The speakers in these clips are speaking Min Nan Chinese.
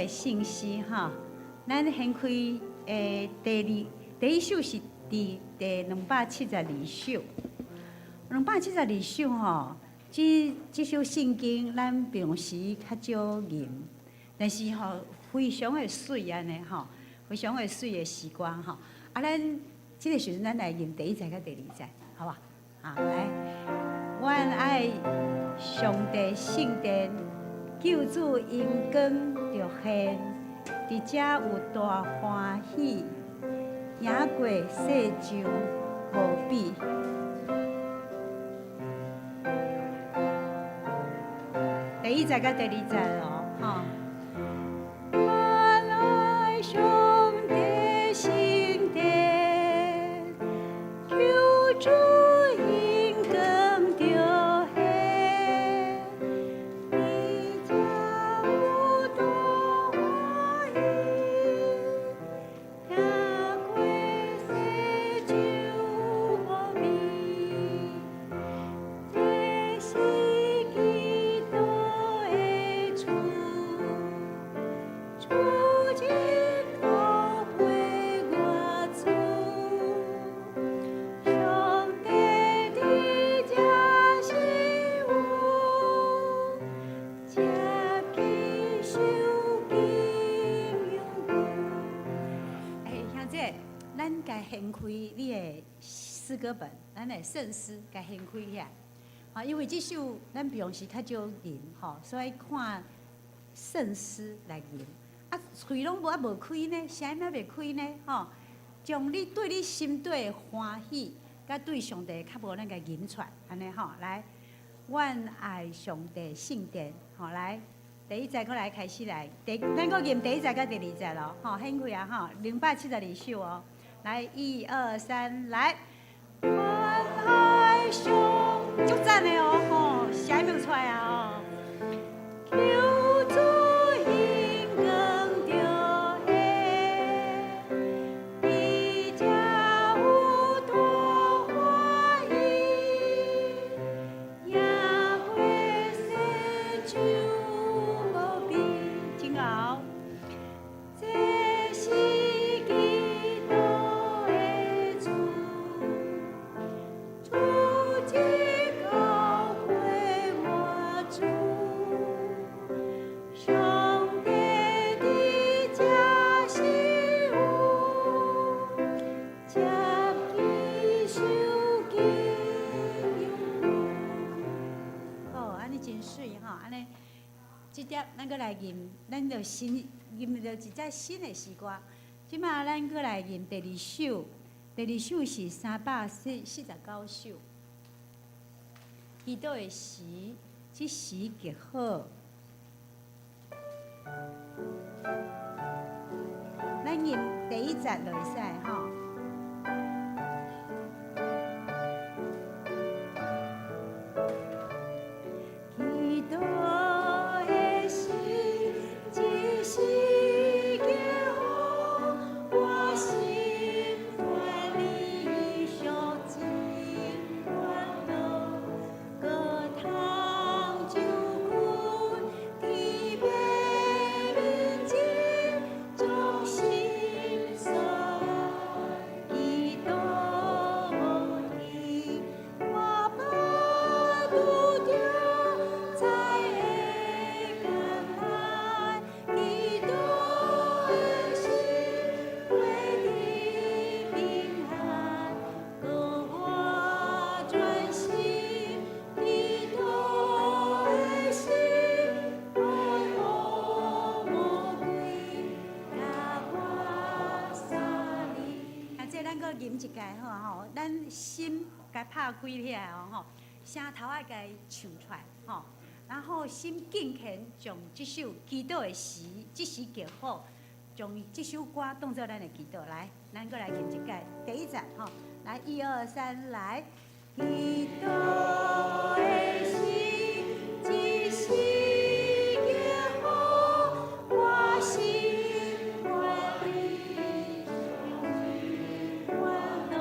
聖詩吼，咱掀開第二第一首是佇第272首，兩百七十二首吼，這首聖經咱平時較少吟，但是吼非常的媠按呢吼，非常的媠的詩歌吼。啊，咱這个時陣咱來吟第一節佮第二節，好無？啊，來，阮愛上帝聖殿，救主榮光著現，佇遮有大歡喜，贏過世上無比。第一節佮第二節哦，吼。我愛上帝聖殿，救主榮光著現，佇遮有大歡喜，贏過世上無比。這是基督的厝，主親膏配我主，上帝佇遮是有，接去受敬仰。欸，兄姐，咱共掀開你的詩歌本，咱的聖詩共掀開起來。啊，因為這首咱平時較少吟吼，所以看聖詩來吟。啊，喙攏無啊無開呢，啥物仔袂開呢？吼，將你對你心底的歡喜，佮對上帝的渴慕，咱共吟出來，按呢吼，來，阮愛上帝聖殿，吼來，第一節閣來開始來，咱閣吟第一節佮第二節咯，吼，掀開啊吼，272首哦，來，一二三，來，阮愛上，足讚的哦，吼，聲音出來啊哦，求主榮光著現，佇遮有大歡喜，贏過世上無比，真𠢕。這是基督的厝，主親膏配我主，上帝佇遮是有，接去受敬仰。好，按呢真媠吼，按呢，這碟咱閣來吟，咱就新吟著一隻新的詩歌。這馬咱閣來吟第二首，第二首是349首。基督的時，這時極好。咱吟第一節就會使吼。基督的時，這時極好，我心願理想真歡樂，閣通就近佇父面前將心訴，基督無天，我欲拄著才會甘安。基督的死過得平安，閣我專心基督的死，愛惡魔鬼共我相離。啊，這咱閣吟一擺好吼，咱心共拍開起來哦吼，聲頭愛共唱出來吼，然後心敬虔，將這首基督的時，這時極好，將這首歌當做咱的祈禱來，咱閣來吟一擺第一節吼，來一二三來，基督的死，這時極好，我心願理歡樂，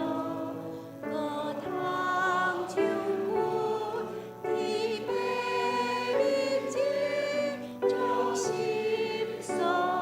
閣通就近佇父面前將心訴。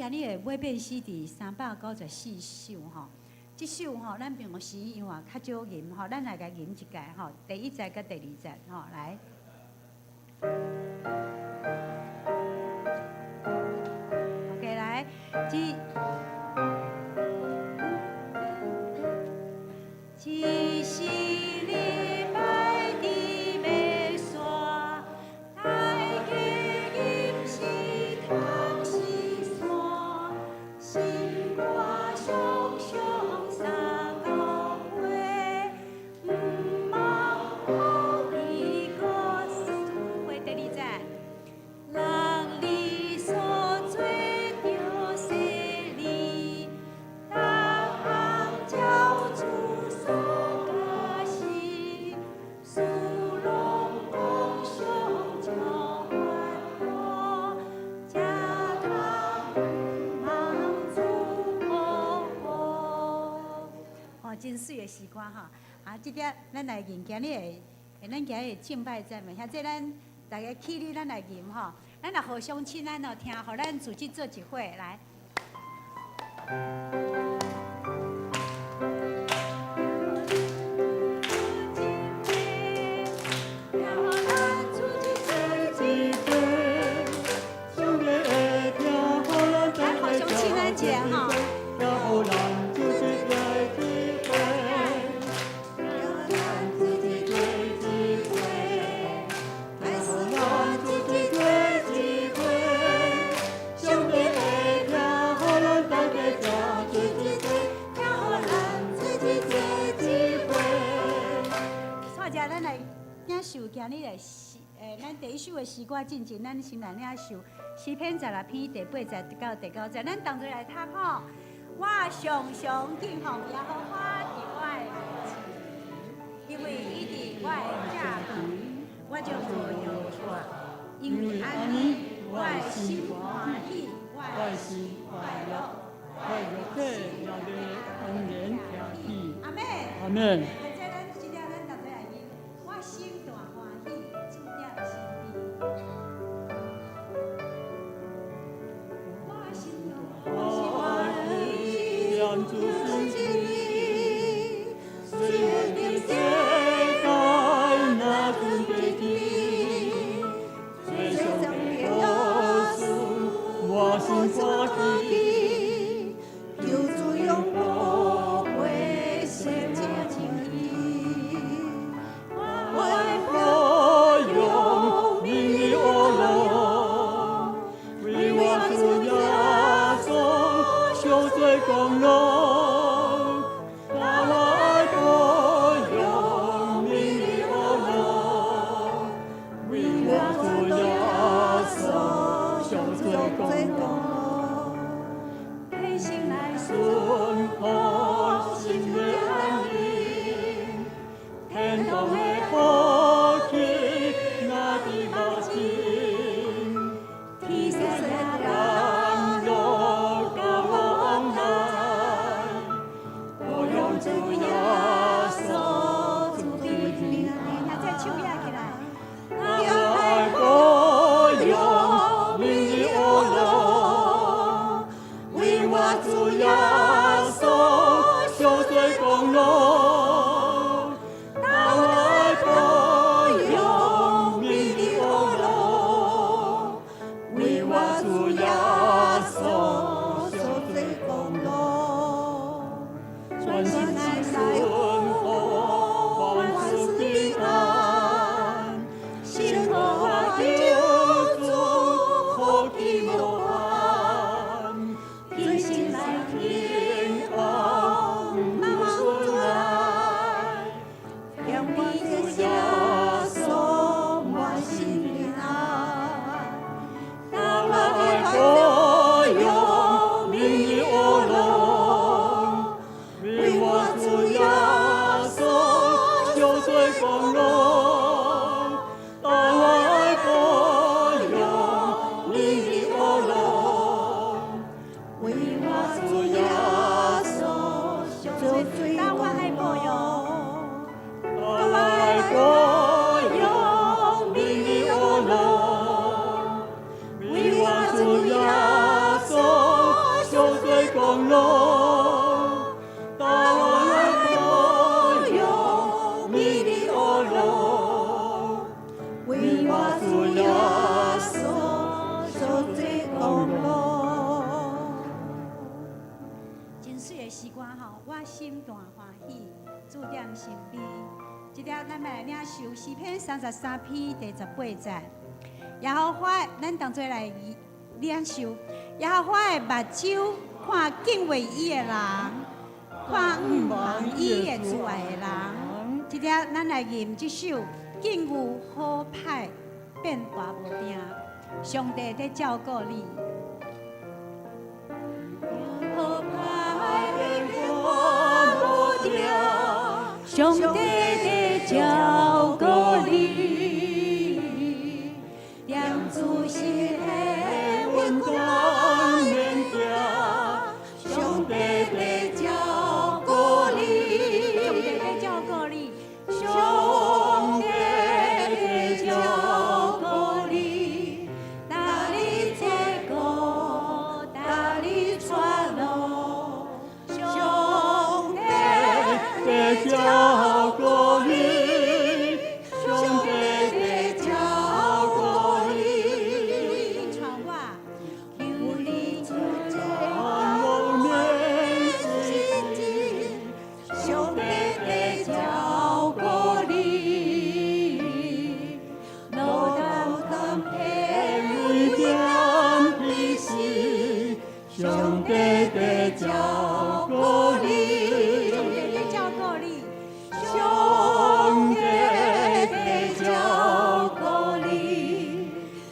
今日的尾變詩佇394首吼。這首吼，咱平常時因為較少吟吼，咱來共吟一擺吼，第一節佮第二節吼，來。OK，來，這。一世禮拜佇欲煞，大家吟詩通是山，心肝常常三九回，毋茫苦悲閣會第二節，六禮所做著洗禮，逐項照主所教示，事攏講上照法度，才通毋茫主保護。哦，真媠的詩歌吼！啊，這點咱來吟今日的，咱今日的敬拜讚美，遐這咱逐家起立，咱來吟吼。咱若互相親咱哦聽，予咱組織做一伙來。來，互相親咱一下吼。聽予咱組織做一伙，聽予咱組織做一伙，聽予咱組織做一伙，上帝會聽，予咱大家正做一伙，聽予咱組織做一伙。煞者咱來領受今日的詩，咱第一首的詩歌進前，咱先來領受詩篇十六篇第八節到第九節，咱同齊來讀吼。我常常敬奉耶和華佇我的面前，因為伊佇我的正旁，我就無搖掣。因為按呢，我的心歡喜，我的心快樂，我的肉體也會安然徛起。阿們。阿們。現在咱這點咱同齊來吟，我心大歡喜，主佇身邊。我心大歡喜，念主身邊，雖然世界若陣地震，做上帝好事，我心歡喜。求主永不會聖情義。心大歡喜，主踮身邊。這粒咱來領受詩篇33篇第18節。耶和華，咱同齊來領受。耶和華的目睭看敬畏伊的人，看向望伊的慈愛的人。這粒咱來吟這首境遇好歹變化無定，上帝佇照顧你。好歹變化無定，上帝佇照顧你，踮主時的溫暖免驚，上帝佇照顧你，上帝佇照顧你，上帝佇照顧你，帶你這個，帶你帶路，上帝佇照顧你，上帝佇照顧你，求你帶我，求你出這路免失上帝佇照顧你，路途坎坷危險彼時，上帝佇照顧你，上帝佇照顧你，上帝佇照顧你，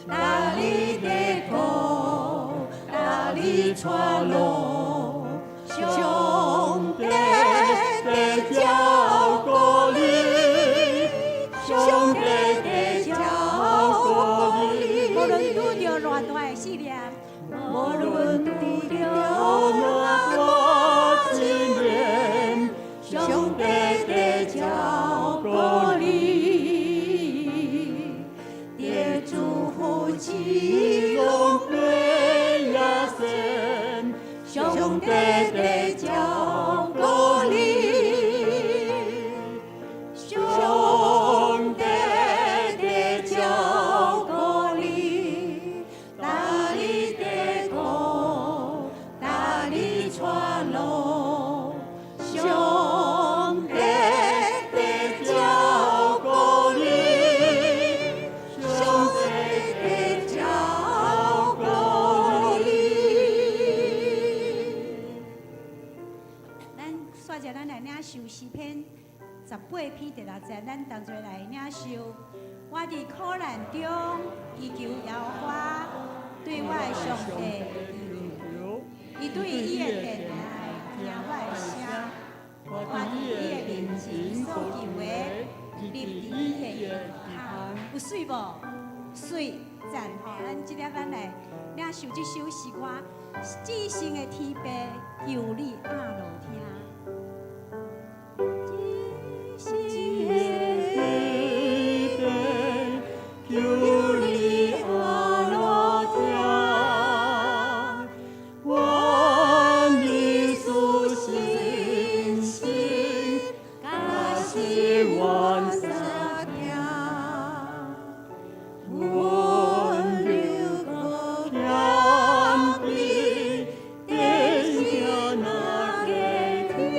帶你佇顧，帶你帶路，上帝佇照顧你，上帝佇照顧你。無論拄著偌大的試煉，無論拄著偌大試煉，上帝佇照顧你，佇祝福之路變也善，上帝佇照顧你，上帝佇照顧你，帶你佇顧，帶你帶路，上帝佇照顧你，上帝佇照顧你。咱煞者咱來領受詩篇18篇第6節，咱同齊來領受。我佇苦難中祈求耶和華，對我的上帝祈求，伊對伊的殿內聽我的聲，我佇伊的面前所求的，入佇伊的殿有媠無？媠，讚吼！咱這粒咱來領受這首詩歌，至聖的天父，求你阿樂聽。至聖的天父，求你阿樂聽，願你屬信心，甲心願相聽，溫柔閣謙卑，天聽那個聽。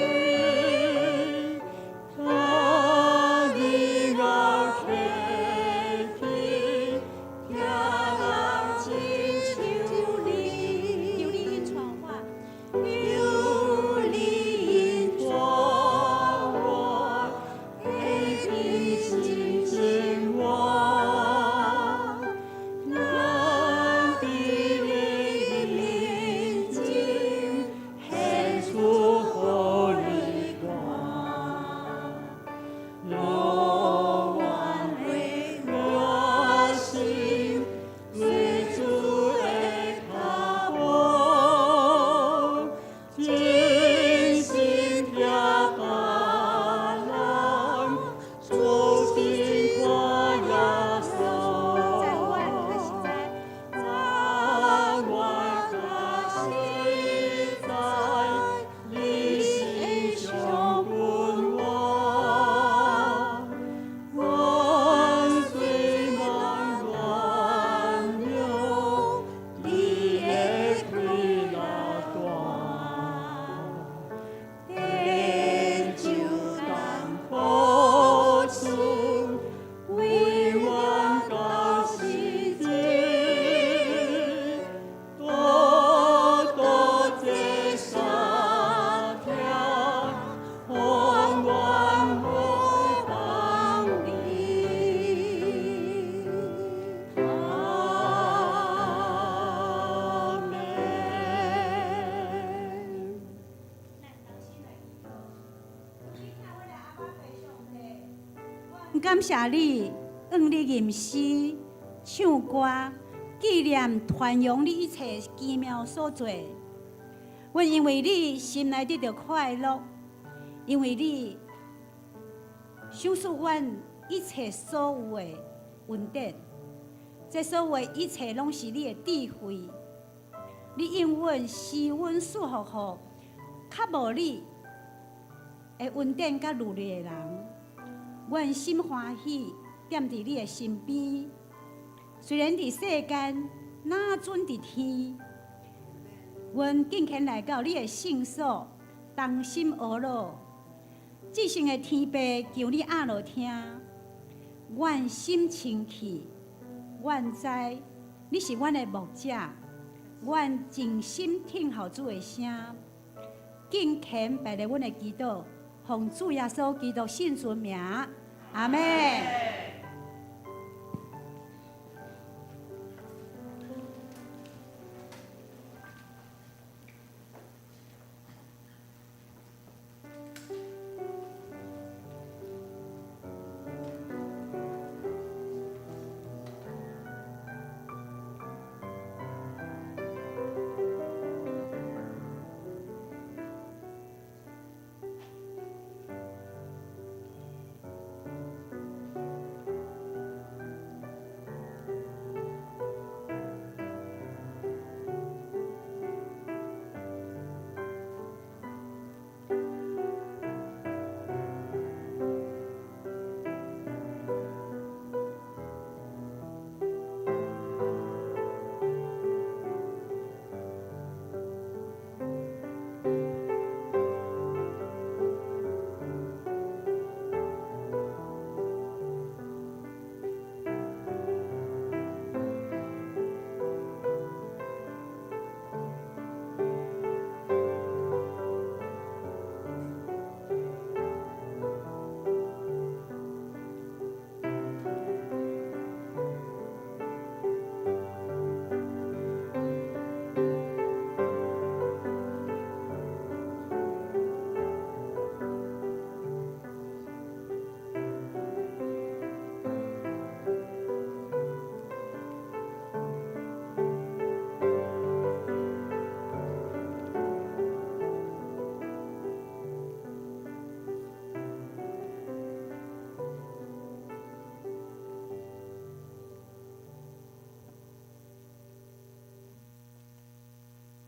感謝你，向你吟詩、唱歌，紀念傳揚你一切奇妙所做。阮因為你心內得著快樂，因為你賞賜阮一切所有的恩典，這所有的一切攏是你的智慧。你應允施阮賜福予較無你的恩典佮慮慮的人，阮心歡喜，踮佇你的身邊。雖然佇世間，若準佇天，阮敬虔來到你的聖所，同心呵咾。至聖的天父求你壓落聽，阮心清氣，阮知你是阮的牧者，阮靜心聽候主的聲，敬虔擺佇阮的祈禱，奉主耶穌基督聖尊名，阿們。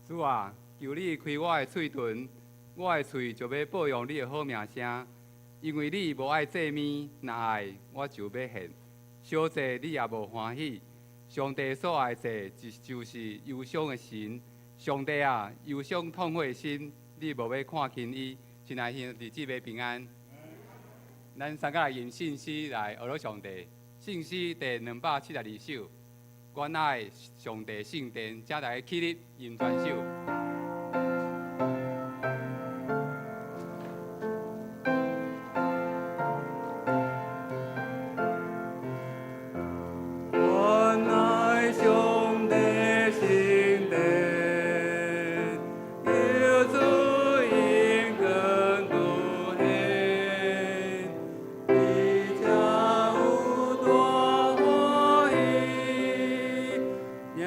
主啊，求你開我的喙唇，我的喙就欲報揚你的好名聲。因為你無愛祭物，若愛我就欲獻。燒祭你也無歡喜。上帝所愛的祭，就是憂傷的心。上帝啊，憂傷痛悔的心，你無欲看輕伊。親愛兄弟姊妹平安。咱三個來用聖詩來呵咾上帝。聖詩第272首。阮愛上帝聖殿，請大家起立，吟全首。阮愛上帝聖殿，求主應允拄現，佇遮有大歡喜，領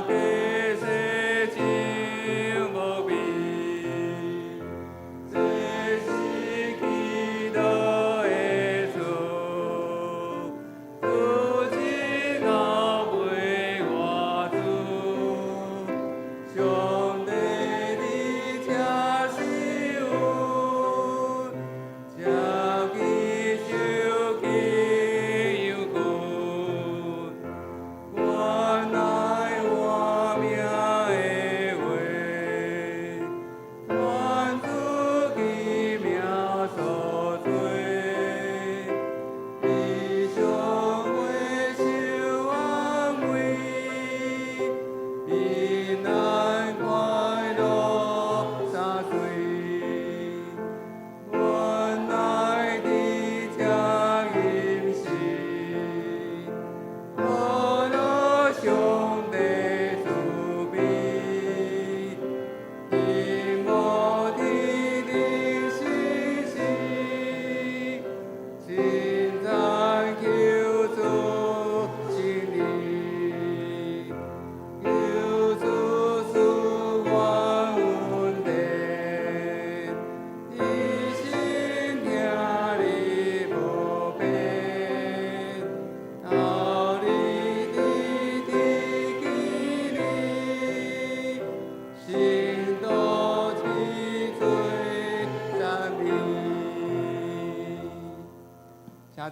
過洗淨。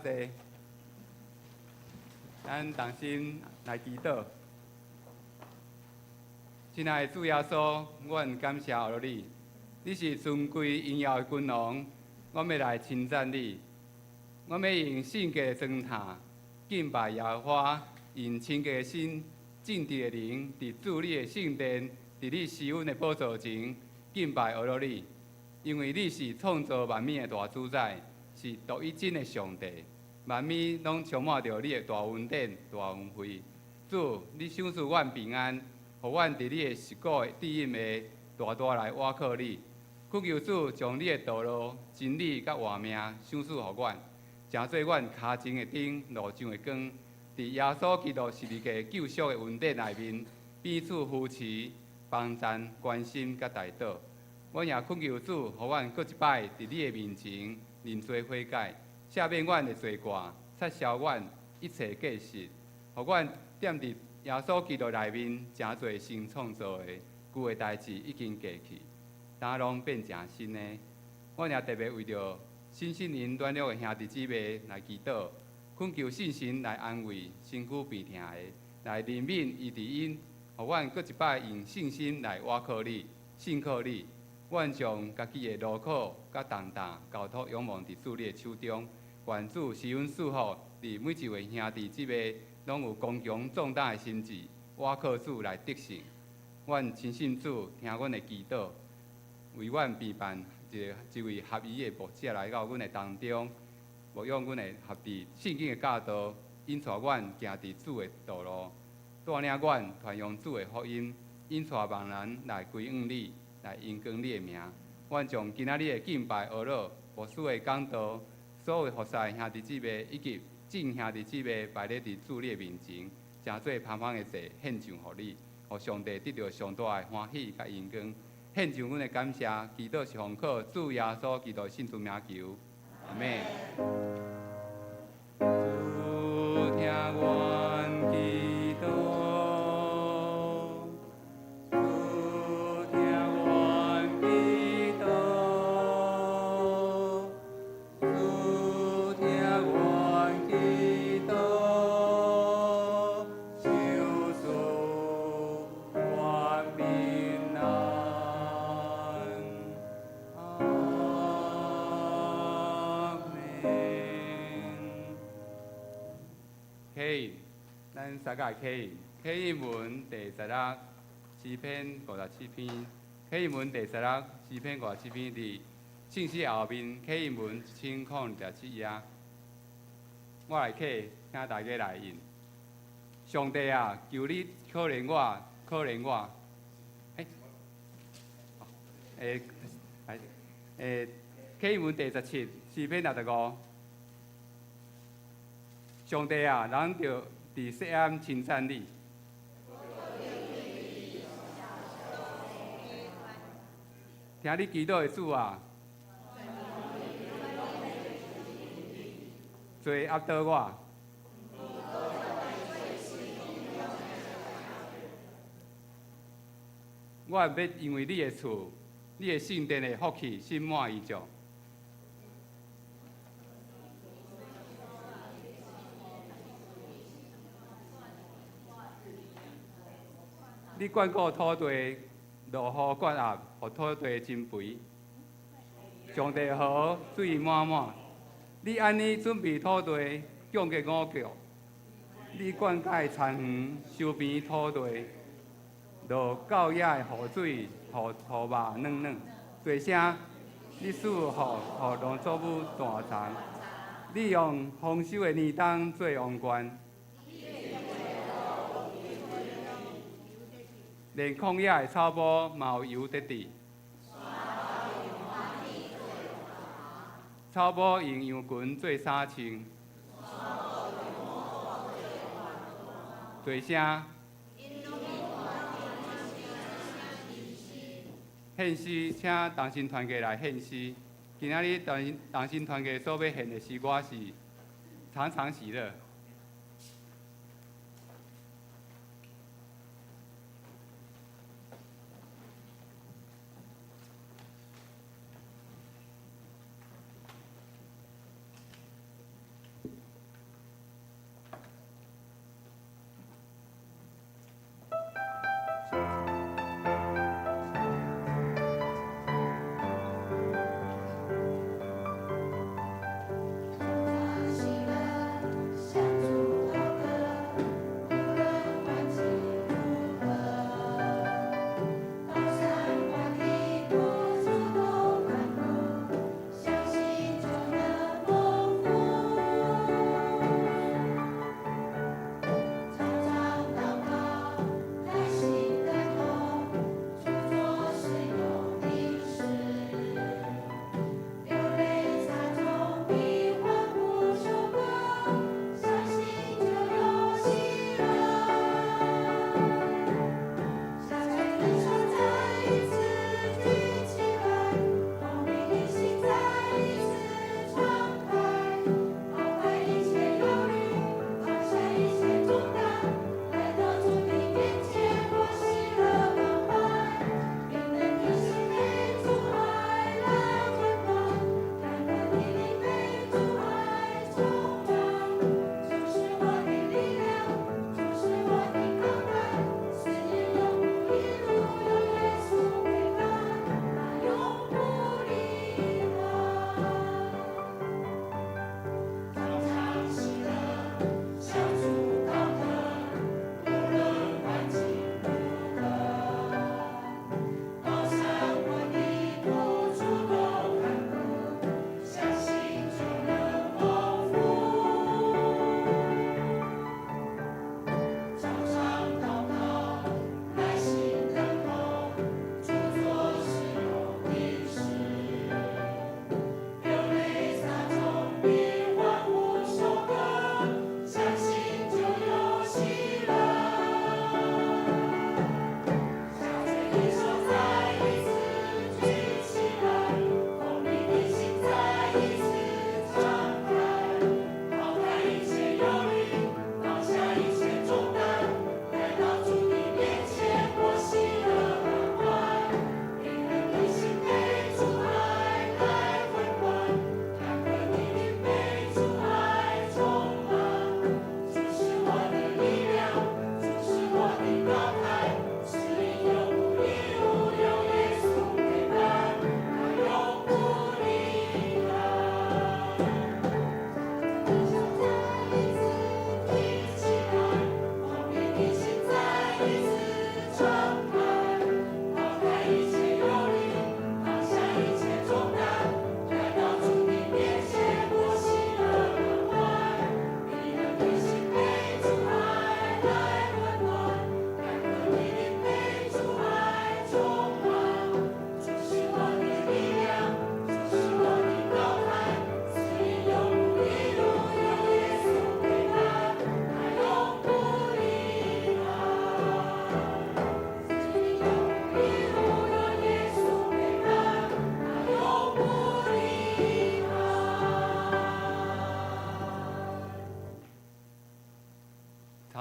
請坐。咱同心來祈禱。親愛的主耶穌，阮感謝予你，你是尊貴榮耀的君王，阮欲來稱讚你。阮欲用聖潔的磚塔敬拜耶和華，用清潔的心、正直的靈，佇主你的聖殿，佇你施恩的寶座前敬拜阿羅你。因為你是創造萬物的大主宰，是獨一真的上帝，萬物攏充滿著你的大恩典、大恩惠。主，你賞賜阮平安，予阮佇你的實古的指引下，大大來倚靠你。懇求主將你的道路、真理佮活命賞賜予阮，成做阮跤前的燈、路上的光。佇耶穌基督十字架救贖的恩典內面，彼此扶持、幫贊、關心佮代禱。阮也懇求主，予阮閣一擺佇你的面前認罪悔改，赦免阮的罪過，擦消阮一切過失，予阮踮佇耶穌基督內面，成做新創造的，舊的代誌已經過去，今攏變成新的。阮也特別為著身心靈軟弱的兄弟姊妹來祈禱，懇求聖神來安慰身軀病疼的，來憐憫醫治𪜶，予阮閣一擺用信心來倚靠你、信靠你。阮將家己的勞苦佮重擔交託仰望佇主你的手中，願主施恩賜福，佇每一位兄弟姊妹攏有剛強壯膽的心志，倚靠主來得勝。阮深信主聽阮的祈禱，為阮備辦一位合宜的牧者來到阮的當中，牧養阮的合佇聖經的教導，引帶阮行佇主的道路，帶領阮傳揚主的福音，引帶萬人來歸向你，來榮光你的名。阮將今仔日的敬拜、哀樂、牧師的講道，所有服侍的兄弟姊妹以及眾兄弟姊妹擺咧佇主你的面前，成做芳芳的祭獻上予你，予上帝得著上大的歡喜佮榮光。獻上阮的感謝，祈禱是奉靠主耶穌基督聖尊名求，阿們。主聽阮祈禱，主聽阮祈禱，主聽阮祈禱，賞賜阮平安。阿們。啟印，咱三個啟印，啟印文第16，詩篇57篇，啟印文第16，詩篇57篇，佇聖詩後面，啟印文1027頁。我來啟，請大家來印。上帝啊，求你可憐我，可憐我。欸，欸，欸，啟印文第17，詩篇65。上帝啊，人著佇錫安稱讚你。聽你祈禱的主啊，罪壓倒我。我欲因為你的厝、你的聖殿的福氣，心滿意足。你眷顧土地，落雨灌壓，予土地真肥。上帝河水滿滿，你按呢準備土地，供給五穀。你灌溉田園，修平土地，落到野的雨水，予土肉軟軟。大聲，你賜福予農作物大欉。你用豐收的年冬做王冠。連曠野的草埔嘛有油得滴。草埔用羊群做衫穿。大聲。獻詩，請同心團結來獻詩。今仔日同心團結所欲獻的詩歌是《常常喜樂》。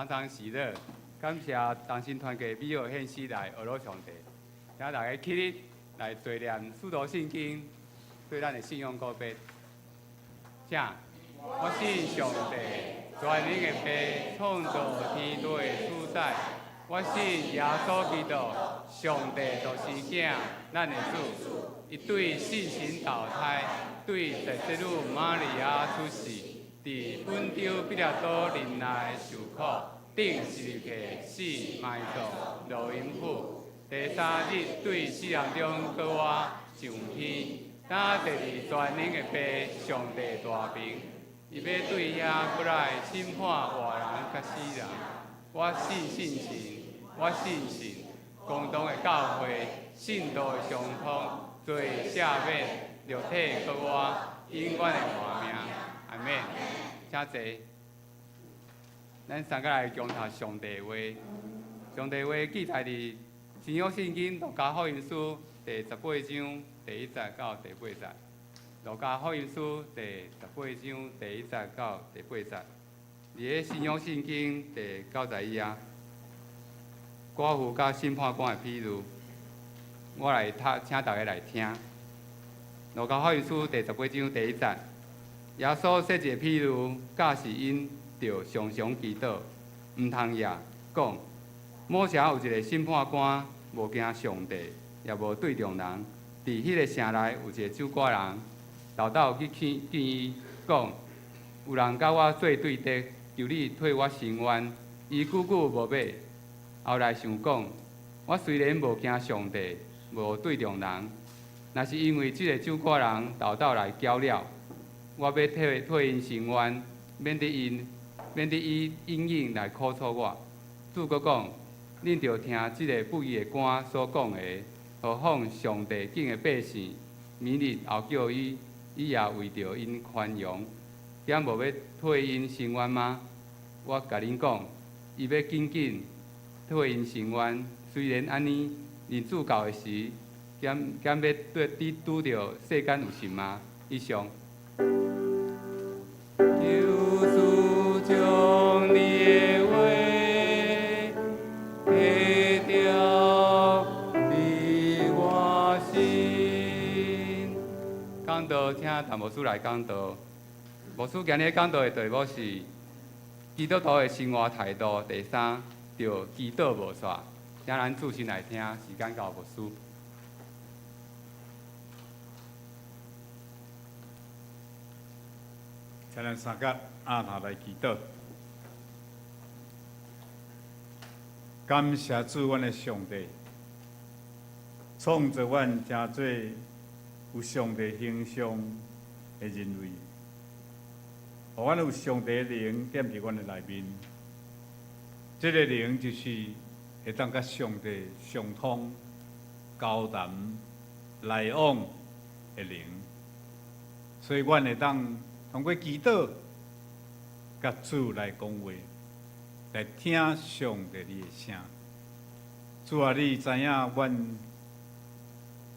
常喜樂，感謝同心團契美好獻詩來學樂上帝，請大家起立來做念使徒信經，對咱的信仰告白。請，我信上帝，全能的父，創造天地的主宰。我信耶穌基督，上帝獨生囝，咱的主。伊對聖神投胎，對大祭女瑪利亞出世，佇本丟彼拉多任內受苦，釘十字架死埋葬，落陰府。第三日對死人中閣活上天，擔坐佇全能的父上帝大爿，伊欲對遐閣來審判活人佮死人。我信聖神，我信信共同的教會，聖徒的相通，罪赦免，肉體復活，永遠的活命。阿們。請坐。咱三個來恭讀上帝話。上帝話記載佇新約聖經路加福音書第十八章第一節到第八節。路加福音書第十八章第一節到第八節。佇咧新約聖經第90頁仔，寡婦佮審判官的比喻，我來讀，請大家來聽。路加福音書第十八章第一節，耶穌設一個比喻，教示𪜶著常常祈禱，毋通掖，講：某城有一個審判官，無驚上帝，也無對重人。佇彼个城內有一個守寡人，沓沓去見見伊，講：有人佮我做對敵，求你替我伸冤。伊久久無欲。後來想講：我雖然無驚上帝，無對重人，若是因為這个守寡人沓沓來攪擾，我欲替替𪜶伸冤，免得伊永遠來苦楚我。主閣講：恁著聽這个不義的官所講的，何況上帝境的百姓，暝日哀叫伊，伊也為著𪜶寬容，敢無欲替𪜶伸冤嗎？我共恁講，伊欲緊緊替𪜶伸冤。雖然按呢，認主到的時，敢敢欲對佇拄著世間有信嗎？以上。求主將你的話刻雕佇我心。講道，請譚牧師來講道。牧師今日講道的題目是基督徒的生活態度。第三，著祈禱無煞。請咱注心來聽，時間交牧師。請咱三個阿頭來祈禱，感謝主，阮的上帝，創造阮成做有上帝形象的人類，予阮有上帝的靈踮佇阮的內面。這个靈就是會當佮上帝相通、交談、來往的靈，所以阮會當通過祈禱，佮主來講話，來聽上帝你的聲。主啊，你知影阮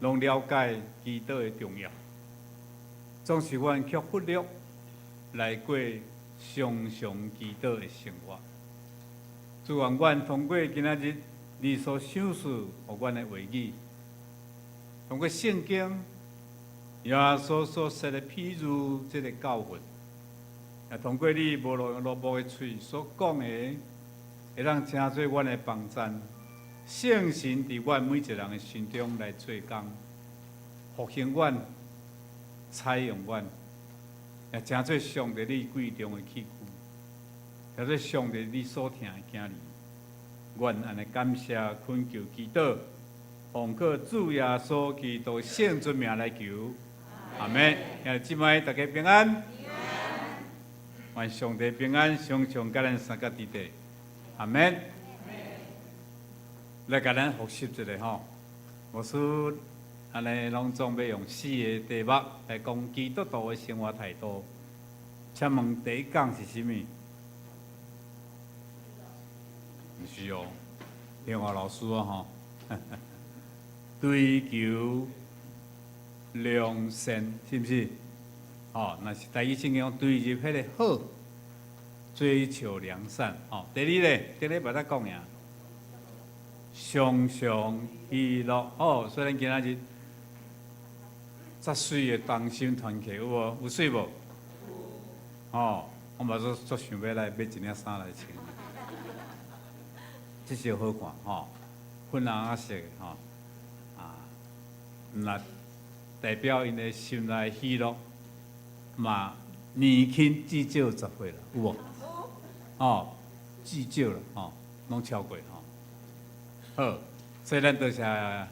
攏了解祈禱的重要，總是阮卻忽略來過常常祈禱的生活。主啊，阮通過今仔日你所賞賜予阮的話語，通過聖經耶穌所設的譬喻這个教訓，也通過你無路用蘿蔔的喙所講的，會當成做阮的幫贊。聖神佇阮每一个人的心中來做工，復興阮，採用阮，也成做上帝你貴重的器具，成做上帝你所疼的囝兒。阮按呢感謝懇求祈禱，奉靠主耶穌基督聖尊名來求，阿們。兄弟姊妹大家平安，願上帝平安，常常佮咱相佮佇底，阿們。來共咱複習一下吼，牧師按呢攏總欲用四个題目來講基督徒的生活態度。請問第一講是啥物？毋是哦，電話老師啊吼，追求良善，是毋是？吼，若是台語聖經講追入彼个好，追求良善。吼，第二咧，頂禮拜才講呀，常常喜樂。哦，所以咱今仔日遮媠的同心團契有無？有媠無？哦，我嘛足足想欲來買一領衫來穿，這是好看吼，粉紅仔色的吼，啊，若代表𪜶的心內喜樂，嘛年輕至少10歲啦，有無？哦，至少啦，吼，攏超過吼。好，所以咱多謝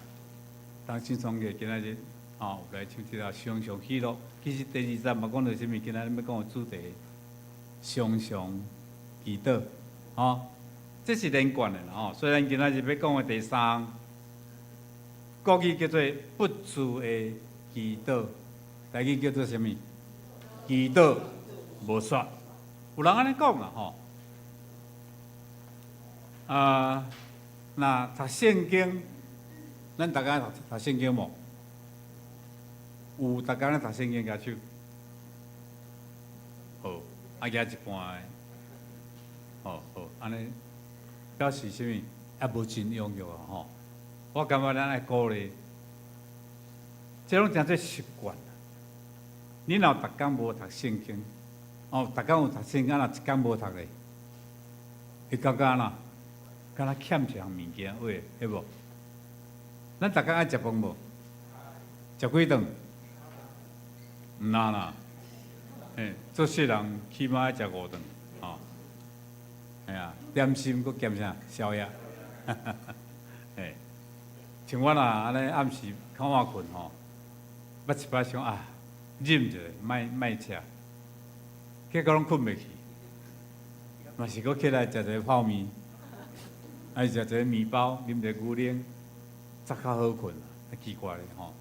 同心團契今仔日吼有來唱這個常常喜樂。其實第二節嘛講著啥物？今仔日欲講的主題，常常祈禱，吼，這是連貫的啦吼。所以咱今仔日欲講的第三項，國語叫做不住的祈禱，台語叫做啥物？祈禱無煞。有人按呢講啦吼。啊，若讀聖經，咱逐家讀讀聖經無？有逐工咧讀聖經舉手。好，啊舉一半的。好好，按呢表示啥物？猶無真踴躍啊吼。我感覺咱愛鼓勵，這攏成做習慣。你若逐工無讀聖經，哦，逐工有讀聖經，若一工無讀咧，會感覺按怎？敢若欠一項物件，會，會無？咱逐工愛食飯無？食幾頓？毋若啦，嘿，做細人起碼愛食五頓，吼。嘿啊，點心閣兼啥？宵夜。嘿，像我若按呢暗時較晚睏吼，捌一擺想啊，忍一下，莫莫食，結果攏睏袂去，嘛是閣起來食一个泡麵，抑是食一个麵包，啉一个牛奶，才較好睏啊，奇怪咧吼，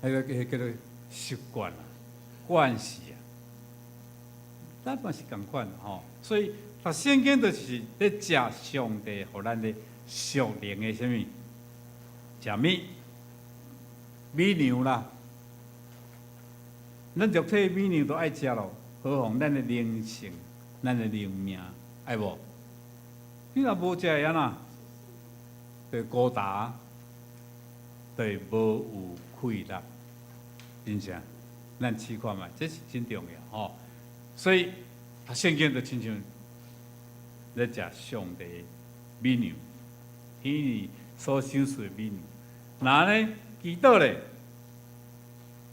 彼个彼叫做習慣啊，慣勢啊，咱嘛是仝款吼，所以讀聖經就是咧食上帝予咱的屬靈的啥物？食物？米糧啦，咱肉體米糧都愛食咯，何況咱的靈性、咱的靈命，愛無？你若無食會按怎？就孤單，就無有氣力，真正，咱試看覓，這是真重要吼。所以讀聖經就親像咧食上帝米糧，天裡所賞賜的米糧。若呢祈禱咧，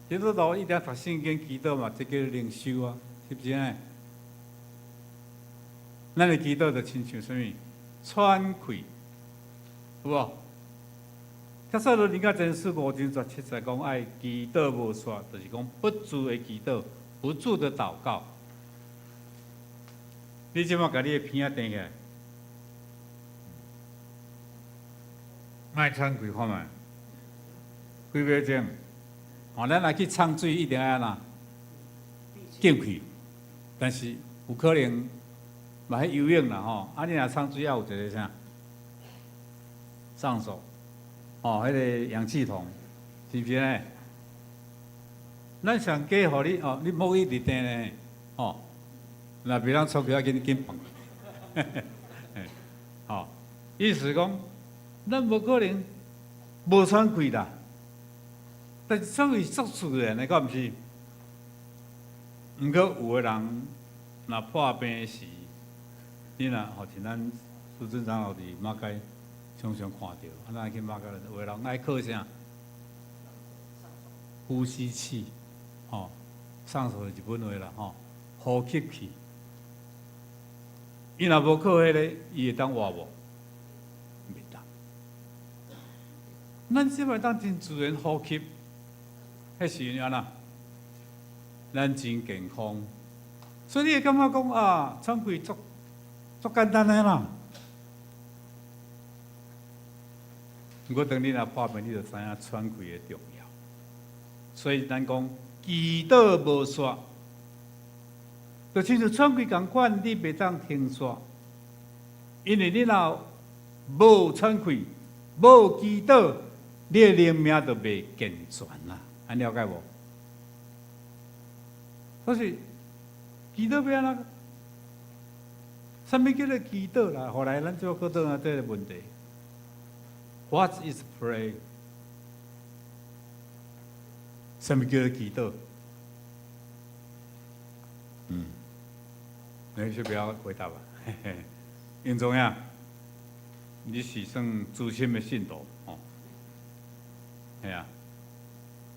基督徒一定讀聖經祈禱嘛，這叫靈修啊，是毋是呢？咱的祈禱就親像啥物？喘氣，有無？帖撒羅尼迦前書五章十七節講愛祈禱無煞，就是講不住的祈禱，不住的禱告。你這擺共你的鼻仔硯起來，莫喘氣看覓，幾秒鐘？吼，咱若去沖水一定愛按怎？進去，但是有可能嘛彼游泳啦吼，啊你若沖水抑有一个啥？上手，吼，彼个氧氣筒，是毋是呢？咱上加予你哦，你莫一直硯呢，吼，若袂當出去，愛緊緊放。吼，意思講，咱無可能無喘氣啦，但是喘氣足自然的，敢毋是？毋過有的人若破病時，你若吼像咱蘇貞長老佇馬偕常常看著，啊，咱去馬偕，有的人愛靠啥？呼吸器，吼，上手日本話啦，吼，呼吸器。伊若無靠彼个，伊會當活無？袂當。咱這擺當真自然呼吸，彼是因為按怎？咱真健康，所以你會感覺講啊，喘氣足足簡單的啦。毋過當你若破病，你就知影喘氣的重要。所以咱講祈禱無煞，就親像喘氣仝款，你袂當停煞，因為你若無喘氣、無祈禱，你的靈命就袂健全啦。按了解無？所以祈禱欲按怎？啥物叫做祈禱啦？後來咱就閣轉來這個問題。What is pray？啥物叫做祈禱？你就不要回答吧。英宗呀，你是算資深的信徒吼？係啊，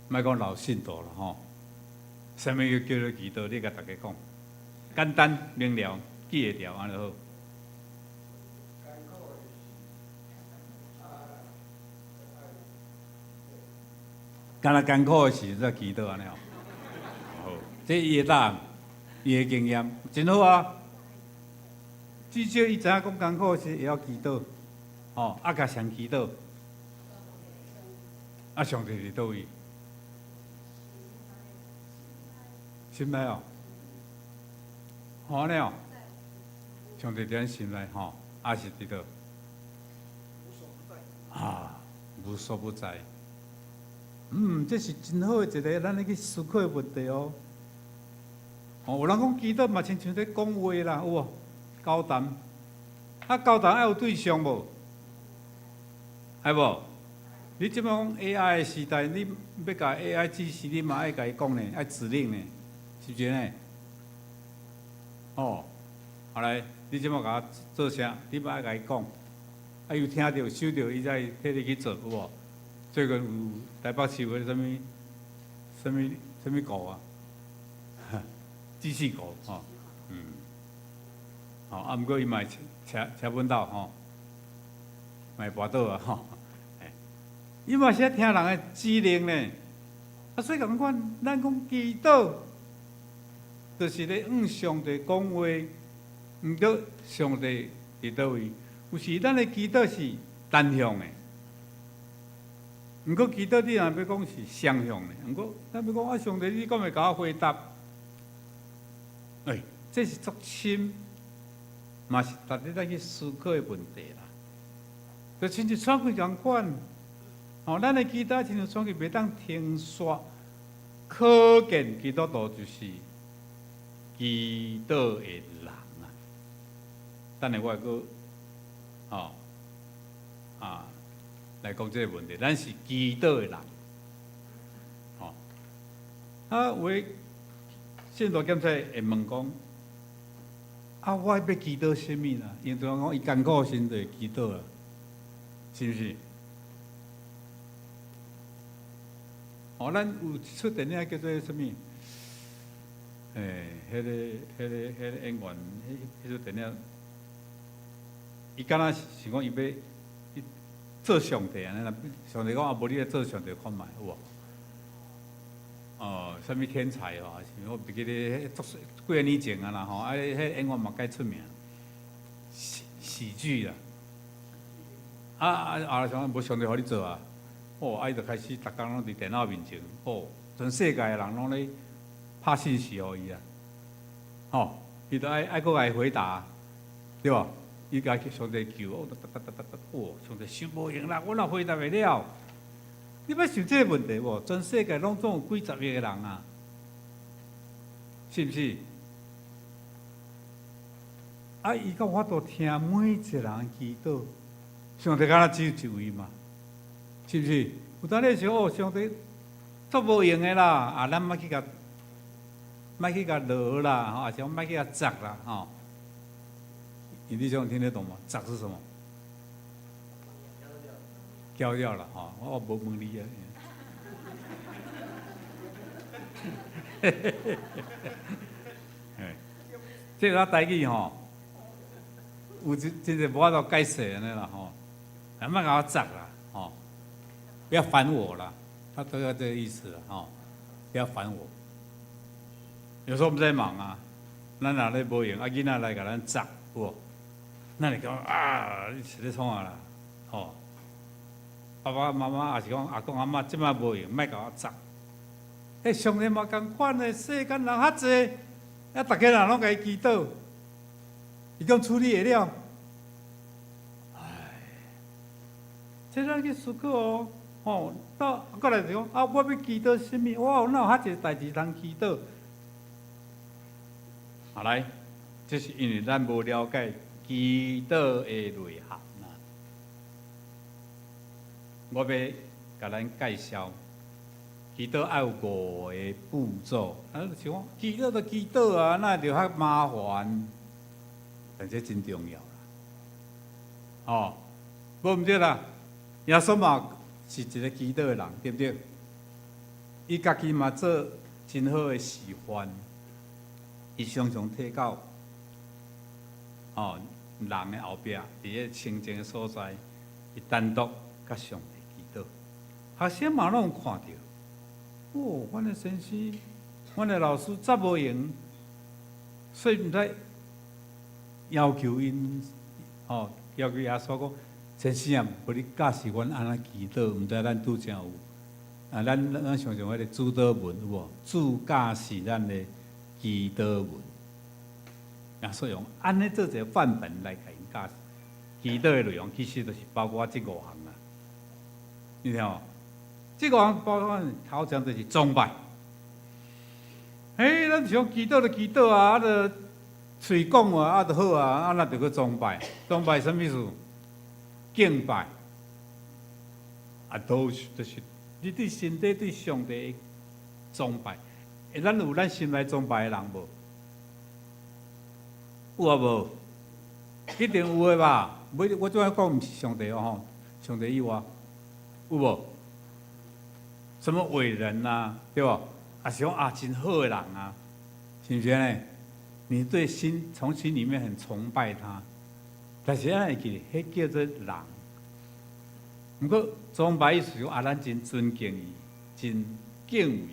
莫講老信徒啦吼。啥物叫做祈禱？你共大家講，簡單明了，記會牢，按呢好。敢若艱苦的時陣才祈禱按呢吼。好，這伊的答案，伊的經驗真好啊。至少伊知影講艱苦時會曉祈禱，吼，啊，共誰祈禱？啊，上帝佇佗位？心內哦，吼按呢哦，上帝佇咱心內吼，抑是佇佗？啊，無所不在。這是真好的一個咱咧去思考的問題哦。哦，有人講祈禱嘛，親像咧講話啦，有無？交談，啊，交談愛有對象無？愛無？你這擺講 AI 的時代，你欲共 AI 指示，你嘛愛共伊講呢，愛指令呢，是毋是呢？哦，後來你這擺共我做啥？你嘛愛共伊講，啊，伊有聽著、收著，伊才會替你去做，有無？最近有台北市有啥物、啥物、啥物狗啊？機器狗吼，吼，啊，毋過伊嘛會車車阮兜吼，嘛會跋倒啊吼，伊嘛是愛聽人的指令呢。啊，所以仝款，咱講祈禱，就是咧向上帝講話，毋過上帝佇佗位？有時咱的祈禱是單向的，毋過祈禱你若欲講是雙向的，毋過咱欲講啊，上帝你敢會共我回答？欸，這是足深，嘛是值得咱去思考的問題啦。就親像選舉仝款，吼，咱的祈禱親像選舉袂當停煞，可見基督徒就是祈禱的人啊。等下我會閣，吼，啊，來講這個問題，咱是祈禱的人，吼。啊，有的信徒檢查會問講：啊，我欲祈禱啥物啦？因為講伊艱苦時就會祈禱啊，是毋是？哦，咱有一齣電影叫做啥物？欸，彼個演員，彼齣電影，伊敢若是想講伊欲做上帝按呢啦？上帝講啊，無你來做上帝看覓有無？哦，啥物天才哦，還是我袂記得，足幾年前啊啦吼，啊，彼演員嘛較出名，喜劇啦。啊啊啊！想無上帝予你做啊？哦，啊伊就開始逐工攏佇電腦面前，哦，全世界的人攏咧拍信息予伊啊，吼，伊就愛愛閣共伊回答，對無？伊共上帝求，哦，噠噠噠噠噠，哦，上帝傷無閒啦，我哪回答會了？你捌想這個問題無？全世界攏總有幾十億個人啊，是毋是？啊，伊敢有法度聽每一個人祈禱？上帝敢若只有一位嘛？是毋是？有當你想哦，上帝足無閒的啦，啊，咱莫去共，莫去共鬧啦，吼，抑是講莫去共鑿啦，吼。你這種聽得懂嗎？鑿是什麼？攪掉了，吼！我無問你啊。嘿，這個台語吼，有真真濟無法度解釋按呢啦，吼。莫共我鑿啦，吼！不要煩我啦，他都要這個意思啦，吼！不要煩我。有時候我們在忙啊，咱若咧無閒，啊囡仔來共咱鑿，有無？咱會感覺啊，你是咧創啥啦？吼！爸爸媽媽抑是講阿公阿嬤，這擺無閒，莫共我鑿。欸，上帝嘛仝款的，世間人較濟，啊，逐家人攏共伊祈禱，伊敢處理會了？唉，這咱去思考哦，吼，到閣來就講啊，我欲祈禱啥物？我有哪有遐濟代誌通祈禱？好來，這是因為咱無了解祈禱的內涵啦。我欲共咱介紹，祈禱愛有五个步驟。啊，就是講祈禱就祈禱啊，哪會著較麻煩？但這真重要啦。哦，無毋對啦，耶穌嘛是一个祈禱的人，對毋對？伊家己嘛做真好的示範，伊常常退到人的後壁，佇个清靜的所在，伊單獨佮上帝祈禱。學生嘛攏有看著，哦，阮的先生，阮的老師遮無閒，所以毋知要求𪜶，要求耶穌講，先生啊，無你教示阮按怎祈禱，毋知咱拄才有。啊，咱常常彼个主禱文有無？主教示咱的祈禱文，耶穌用按呢做一个範本來共𪜶教示祈禱的內容，其實就是包括這五項啦。你聽無？這五項包括頭前就是崇拜。欸，咱想祈禱就祈禱啊，啊，就喙講話啊，就好啊，啊，那就閣崇拜，崇拜啥物意思？敬拜，啊，都是就是你對心底對上帝崇拜。欸，咱有咱心內崇拜的人無？有啊無？一定有的吧？我這擺講毋是上帝哦吼，上帝以外有無？什麼偉人啊，對無？啊是講啊真好的人啊，是毋是按呢？你對心從心裡面很崇拜他，但是咱會記得，彼叫做人。毋過崇拜意思講啊，咱真尊敬伊，真敬畏。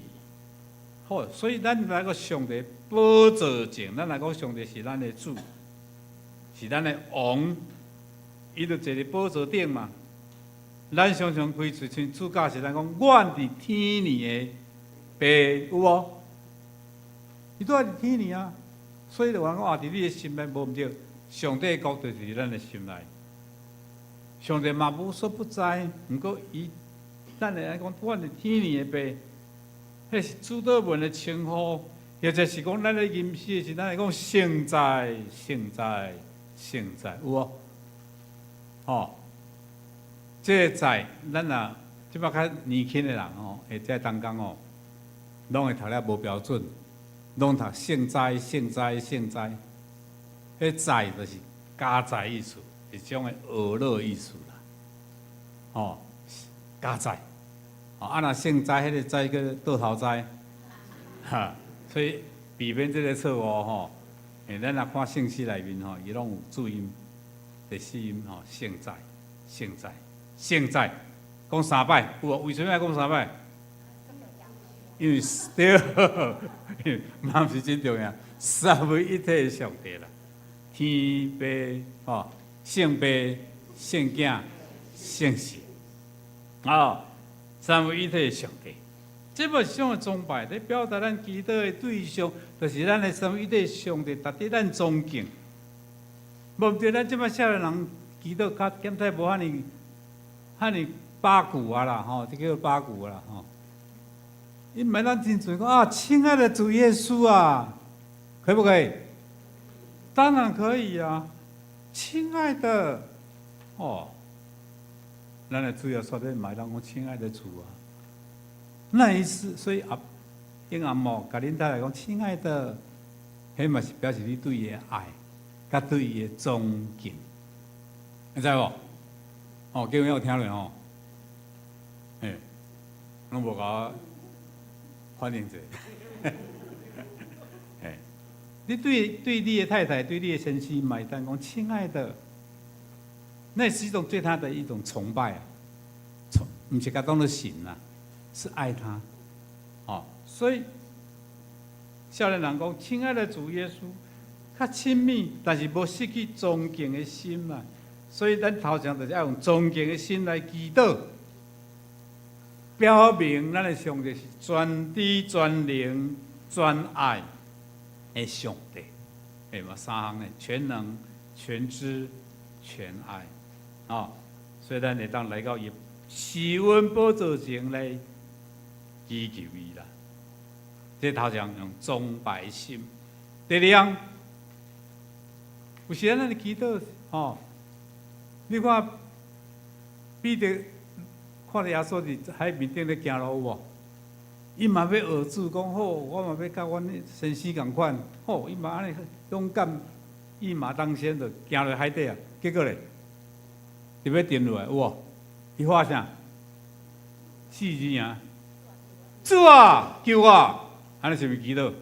好，所以咱來個上帝寶座前，咱來講上帝是咱的主，是咱的王，伊就坐佇寶座頂嘛。咱常常開喙，像主教時，咱講，阮佇天父的爸，有無？伊都佇天父啊，所以就講啊，佇你的心內無毋對，上帝國就是佇咱的心內。上帝嘛無所不在，毋過伊，咱會來講，阮佇天父的爸，彼是主禱文的稱呼，或者是講咱咧吟詩的時，咱會講聖哉、聖哉、聖哉，有無？吼，這個哉，咱若這擺較年輕的人吼，會在當講吼，攏會讀了無標準，攏讀聖哉、聖哉、聖哉，彼哉就是加載意思，一種的學樂意思啦，吼，加載，啊若聖哉，彼個哉叫倒頭栽，哈，所以避免這个錯誤吼，欸，咱若看聖詩內面吼，伊攏有注音，第四音吼，聖哉，聖哉，聖哉，講三擺，有無？為啥物愛講三擺？因為對，嘛毋是真重要，三位一體的上帝啦，天父吼，聖父、聖囝、聖神，哦，三位一體的上帝，這嘛是種的崇拜，咧表達咱祈禱的對象，就是咱的三位一體上帝，值得咱尊敬。無毋對，咱這擺少年人祈禱較檢體無遐爾遐爾八股啊啦，吼，這叫做八股啦，吼。伊毋免咱真濟講啊，親愛的主耶穌啊，可不可以？當然可以啊，親愛的，哦，咱的主耶穌咧，嘛會當講親愛的主啊。那意思，所以阿英阿母共恁太太講，親愛的，彼嘛是表示你對伊的愛，佮對伊的尊敬，你知無？哦，各位有聽落吼？嘿，攏無共我反應者。嘿，你對你的太太，對你的先生，嘛會當講親愛的，那是一種對他的一種崇拜啊，崇，毋是共當做神啊，是愛他，哦，所以少年人講，親愛的主耶穌，較親密，但是無失去尊敬的心嘛，所以咱頭前就是愛用尊敬的心來祈禱，表明咱的上帝是全知全能全愛的上帝，欸嘛三項呢，全能、全知、全愛，哦，所以咱會當來到伊施恩寶座前來祈求伊啦。這頭前用崇拜心，第二項有時咱咧祈禱吼，你看彼得看著耶穌佇海面頂咧行路有無？伊嘛欲學主講好，我嘛欲佮阮先生仝款，好，伊嘛按呢勇敢，一馬當先就行落海底啊。結果咧，就欲沉落來有無？伊喊啥？四字啊！主啊，救我！按呢是毋是祈禱？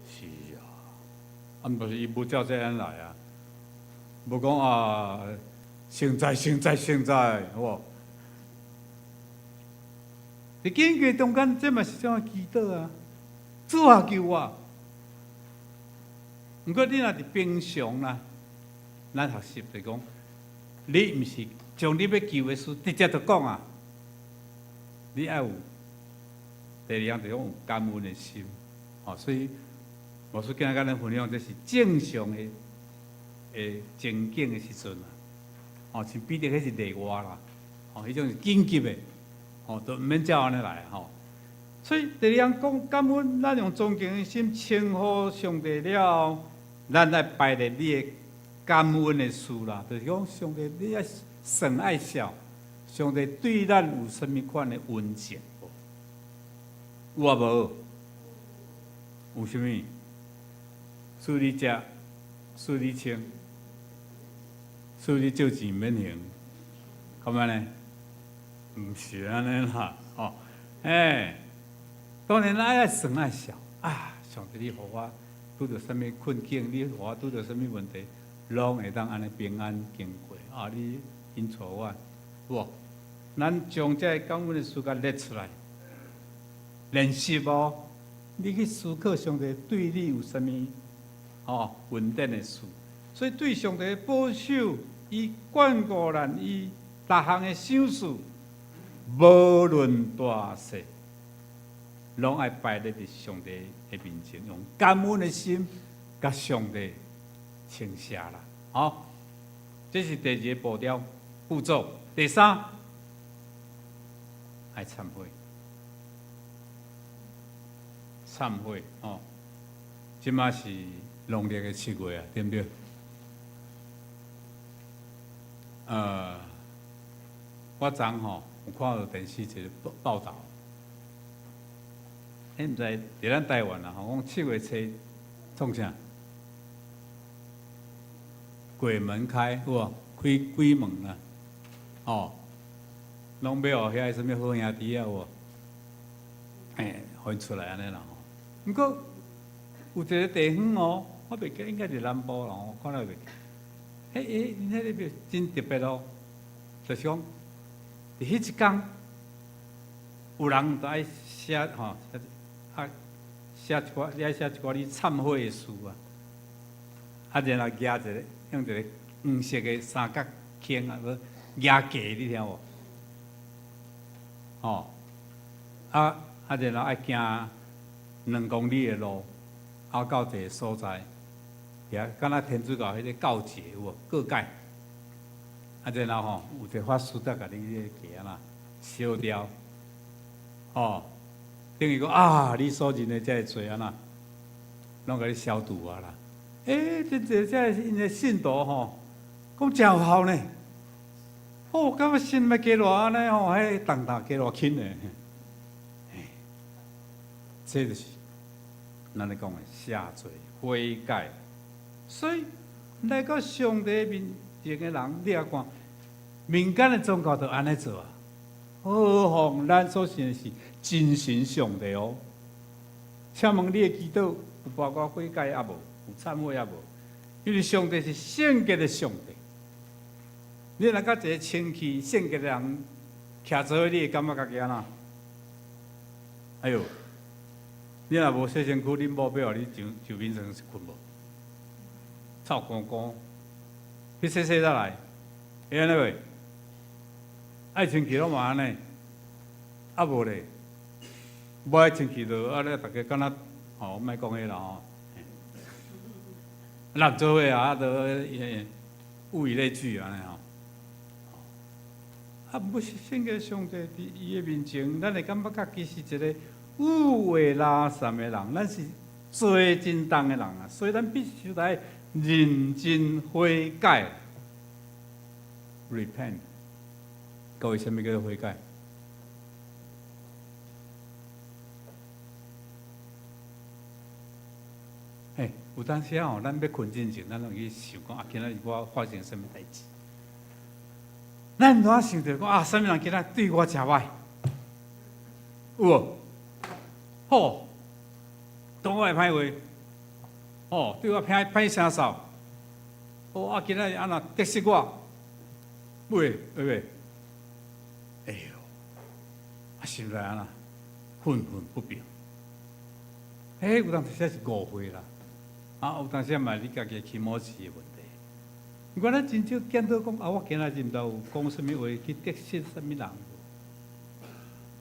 是啊，啊，毋是伊無照這按呢來啊，無講啊，現在現在現在，有無？佇經過中間，這嘛是種祈禱啊！主啊，救我！毋過你若佇平常啦，咱學習就講，你毋是將你欲求的事直接就講啊！你愛有第二樣就是講有感恩的心，吼，所以牧師今仔共咱分享，這是正常的情景的時陣啊，吼，像彼得彼是例外啦，吼，彼種是緊急的，吼，都毋免照按呢來吼。所以第二樣講感恩，咱用尊敬的心稱呼上帝了後，咱來排列你的感恩的事啦，就是講上帝你愛算愛數，上帝對咱有啥物款的恩情無？有啊無？有啥物？賜你食，賜你穿，賜你借錢免還，敢按呢？毋是按呢啦，吼！欸，當然咱愛算愛數啊！上帝，你予我拄著啥物困境，你予我拄著啥物問題，攏會當按呢平安經過啊！你引帶我，有無？咱將這個感恩的事共列出來，練習哦。你去思考上帝對你有啥物吼恩典的事，所以對上帝的保守，伊眷顧咱，伊逐項的賞賜，無論大細，攏愛擺佇上帝的面前，用感恩的心，共上帝稱謝啦。好，這是第二個步調步驟。第三，愛懺悔，懺悔哦。這馬是農曆的七月啊，對毋對？我昨昏吼有看到電視一個報報導，彼毋知佇咱台灣啊吼，講七月初創啥？鬼門開有無？開鬼門啊！吼，攏欲予遐个啥物好兄弟啊有無？嘿，予𪜶出來按呢啦吼。毋過有一個地方哦，我袂記應該是南部啦，我看了袂記。彼彼𪜶彼个真特別哦，就是講佇彼一工，有人就愛寫吼，啊寫一寡，你愛寫一寡你懺悔的事啊，啊然後舉一个用一個黃色的三角圈啊，無舉架，你聽無？吼，啊啊然後愛行2公里的路，啊到一個所在，遐敢若天主教彼個告解有無？告解，啊然後吼有一個法師佇共你彼個架啊燒掉，吼，等於講啊，你所認的這个罪按怎，攏共你消除啊啦。欸，這這這𪜶的信徒吼，講誠有效呢。哦，感覺心欲加偌按呢吼，彼重擔加偌輕的。嘿，這就是咱咧講的赦罪悔改。所以來到上帝面前的人，你也看民間的宗教就按呢做啊。何況咱所信的是真神上帝哦。請問你的祈禱有包括悔改抑無？有懺悔抑無？因為上帝是聖潔的上帝。你若佮一個清氣聖潔的人徛做伙，你會感覺家己按怎？哎喲，你若無洗身軀，恁某欲予你上上眠床睏無？臭光光，去洗洗才來，會按呢袂？愛清氣攏嘛按呢，啊無咧，無愛清氣就啊咧，逐家敢若吼，莫講彼啦吼。人做伙啊，都物以類聚按呢吼。啊，毋過聖潔上帝佇伊的面前，咱會感覺家己是一個有話垃圾的人，咱是罪真重的人啊，所以咱必須來認真悔改，repent。各位，啥物叫做悔改？嘿，有當時吼，咱欲睏進前，咱攏去想講啊，今仔日我發生啥物代誌？咱毋通想著講啊，啥物人今仔對我誠歹？有無？好，講我的歹話，哦，對我歹歹聲掃，哦啊，今仔日按怎得失我？會會袂？哎喲，啊心內按怎憤憤不平？欸，有當時是誤會啦，啊，有當時嘛你家己起毛刺的問題。毋過咱真少檢討講啊，我今仔日毋知有講啥物話去得失啥物人無？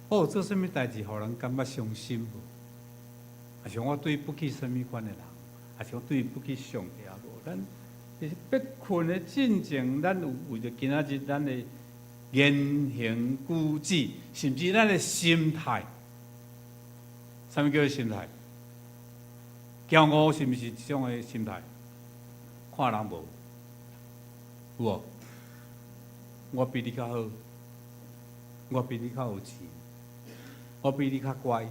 我有做啥物代誌，予人感覺傷心無？抑是我對不起啥物款的人？抑是我對不起上帝也無？咱其實欲睏的進前，咱有為著今仔日咱的言行舉止，甚至咱的心態，啥物叫做心態？驕傲是毋是一種的心態？看人無，有無？我比你較好，我比你較有錢，我比你較乖，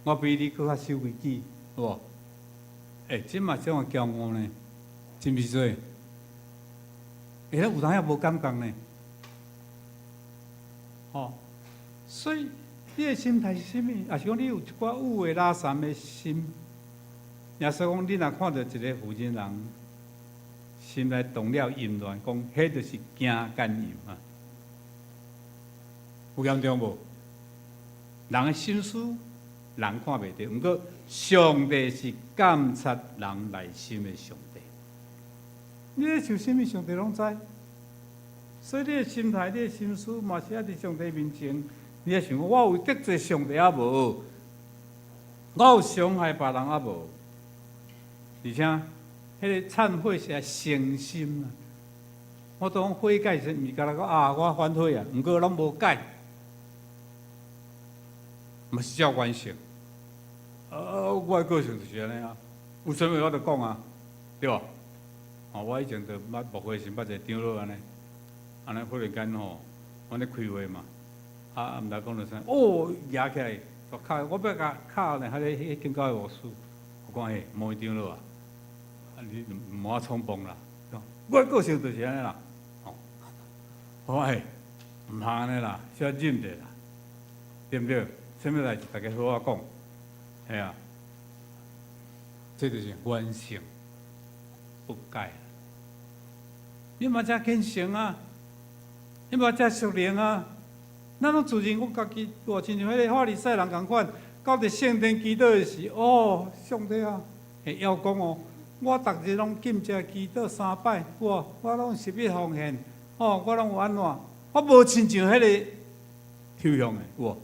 我比你閣較守規矩，有無？欸，這嘛種的驕傲呢？是毋是做？欸，咱有當也無感覺呢？吼，所以你的心態是啥物？抑是講你有一寡有的垃圾的心？耶穌講，你若看著一个婦人人心內動了淫亂，講彼就是行姦淫啊！有嚴重無？人的心思，人看袂著，毋過上帝是監察人內心的上帝。你咧想啥物，上帝攏知。所以你的心態、你的心思，嘛是愛佇上帝面前。你愛想講，我有得罪上帝抑無？我有傷害別人抑無？而且，彼個懺悔是愛誠心啊！我當悔改時，毋是干焦講啊，我反悔啊，毋過攏無改，嘛是照慣性。啊，我的個性就是按呢啊，有啥物我就講啊，對無？哦，我以前就捌牧會時捌一個長老按呢，按呢忽然間吼，阮咧開會嘛，啊，毋知講著啥，哦，舉起來，就敲，我欲共敲呢，彼个彼間教會牧師，我講欸，毛長老啊。你毋好衝動啦！我個性就是按呢啦，吼，我講欸，毋通按呢啦，小忍者啦，對毋對？啥物代誌，大家好好講，嘿啊，這就是原性不改。你嘛遮虔誠啊，你嘛遮屬靈啊，咱攏自認阮家己，哇，親像彼个法利賽人仝款，到佇聖殿祈禱的時，哦，上帝啊，會曉講哦。我逐日攏禁食祈禱三擺，我我攏十一奉獻，哦，我攏有按怎？我無親像彼个抽象的，有無？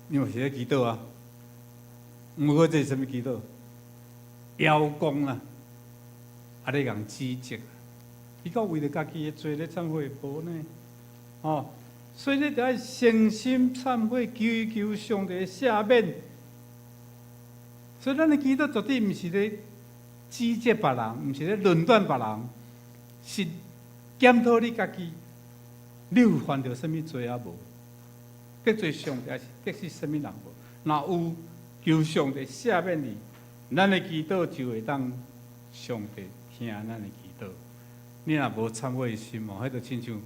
你嘛是咧祈禱啊？毋過這是啥物祈禱？枵講啦，啊咧共指責，伊閣為著家己的罪咧懺悔無呢？哦，所以你著愛誠心懺悔，求求上帝赦免。所以，咱的祈禱絕對毋是咧指責別人，毋是咧論斷別人，是檢討你家己，你有犯著啥物罪抑無？得罪上帝，抑是得失啥物人無？若有，求上帝赦免你，咱的祈禱就會當上帝聽咱的祈禱。你若無懺悔心哦，彼就親像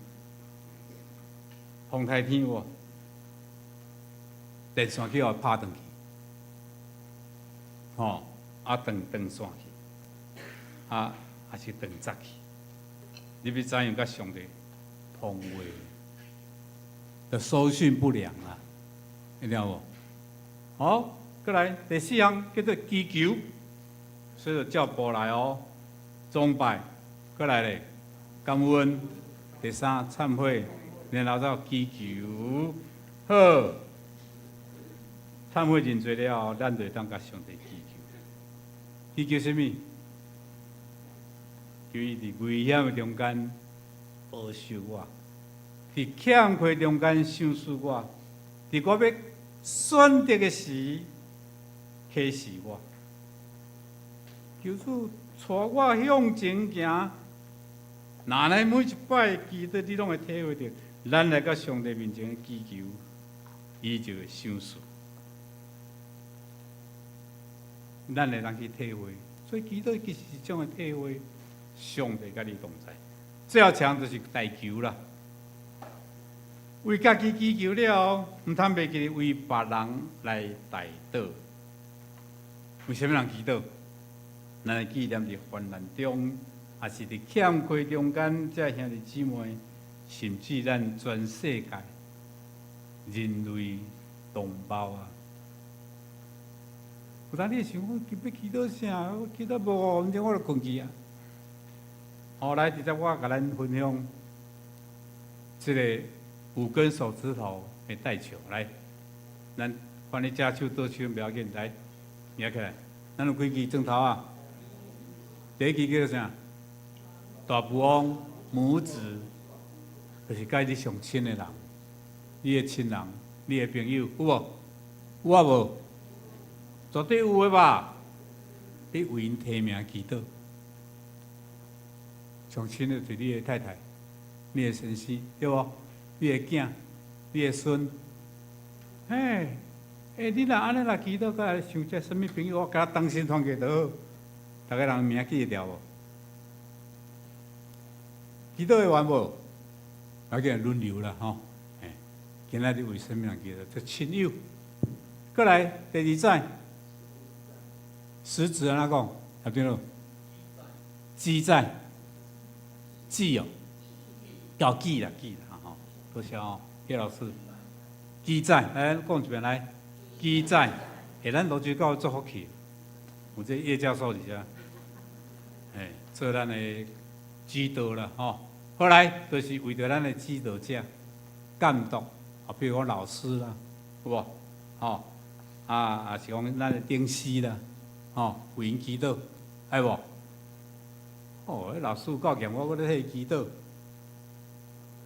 風颱天無，電線去予拍斷去。吼，啊斷斷線去，啊抑是斷節去，你欲怎樣佮上帝通話？就收訊不良啊，你聽無？好，過來第四項叫做祈求，所以就照步來哦。崇拜，過來咧，感恩，第三懺悔，然後到祈求，好，懺悔認罪了後，咱就會當共上帝祈求。祈求啥物？求伊佇危險的中間保守我，佇欠虧中間賞賜我，佇我欲選擇的時啟示我。求主帶我向前行。若呢每一擺祈禱，你攏會體會著，咱來到上帝面前祈求，伊就會賞賜。咱會當去體會，所以祈禱其實是一種的體會，上帝佮你同在。最後一項就是代求啦。為家己祈求了後，毋通袂記得為別人來代禱。為啥物人祈禱？咱會記念佇患難中，抑是佇欠缺中間，這兄弟姊妹，甚至咱全世界人類同胞啊！有當你想，我欲祈禱啥？我祈禱無五分鐘我就睏去啊！後來直接我共咱分享這个五根手指頭的代求，來，咱看你正手倒手袂要緊，來，舉起來，咱有幾支指頭啊？第一支叫做啥？大拇王拇指，就是佮你上親的人，你的親人，你的朋友，有無？有啊無？絕對有的吧？你為𪜶提名祈禱，上親的就是你的太太、你的先生，對無？你的囝、你的孫，嘿，欸，你若按呢來祈禱，閣想這啥物朋友，我共同心團結就好。逐个人名記會牢無？祈禱會完無？啊，叫輪流啦，吼！欸，今仔日為啥物人祈禱？這親友。過來第二指，食指按怎講？阿對囉？指指，指哦，叫記啦，記啦，吼！多謝哦，葉老師。指指，來講一遍來。指指，欸，咱蘆洲教會足福氣，有這葉教授佇遮，欸，做咱的指導啦，吼。後來就是為著咱的指導者、監督，啊，比如講老師啦，有無？吼，啊，抑是講咱的頂司啦，吼，為𪜶祈禱，愛無？哦，彼老師有夠嚴，我閣咧替伊祈禱，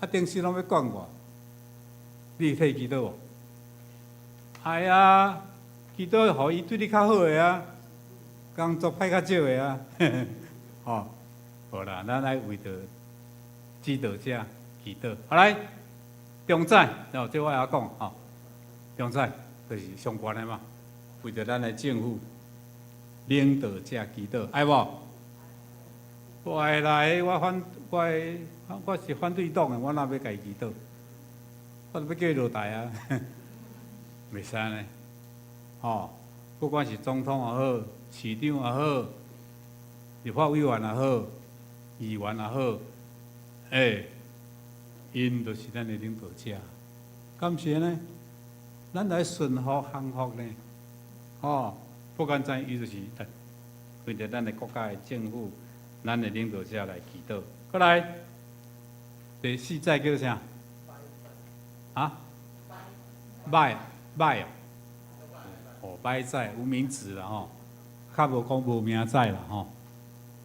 啊，頂司攏欲管我，你會替伊祈禱無？愛啊，祈禱予伊對你較好的啊，工作派較少的啊，吼，無啦，咱愛為著指導者祈禱。好來，中指，哦，這我會曉講吼，中指就是相關的嘛，為著咱的政府領導者祈禱，愛無？我愛來，我反我的我是反對黨的，我哪欲共伊祈禱？我都欲叫伊落台啊！袂使呢，吼，不管是總統也好，市長也好，立法委員也好，議員也好，欸，𪜶就是咱的領導者，敢是按呢？咱來順服降服呢？吼，不管怎，伊就是為著咱的國家的政府，咱的領導者來祈禱。過來，第四指叫啥？啊？䆀䆀哦，哦，䆀指無名指啦吼，較無講無名指啦吼，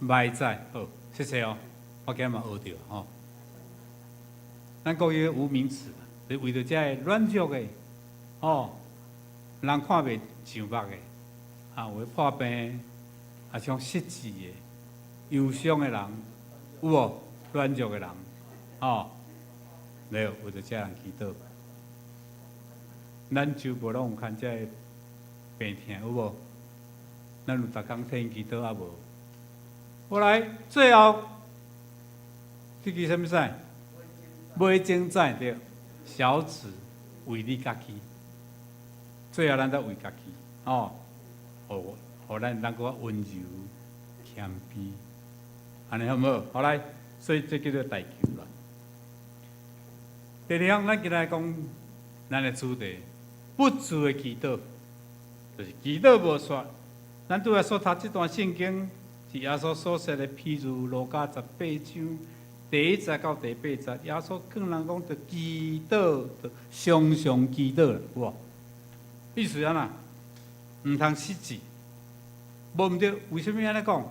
䆀指好，謝謝哦，我今日嘛學著吼。咱國語無名指，是為著這个軟弱的，吼，人看袂上目的，啊，有的破病，啊，像失智的、憂傷的人，有無？軟弱的人，吼，了為著這人祈禱。咱周末攏有牽這个病疼有無？咱有逐工替𪜶祈禱啊無？後來最後，這支啥物指？尾指對，小指為你家己，最後咱才為家己，吼，予咱當閣較溫柔謙卑，按呢好毋好？好來，所以這叫做代求啦。第二項，咱今仔講咱的主題，不住的祈禱，就是祈禱無煞。咱拄仔所讀這段聖經，是耶穌所說的譬喻，路加十八章第一節到第八節，耶穌勸人講，著祈禱，著常常祈禱啦，有無？意思按怎？毋通失志，無毋對，為啥物按呢講？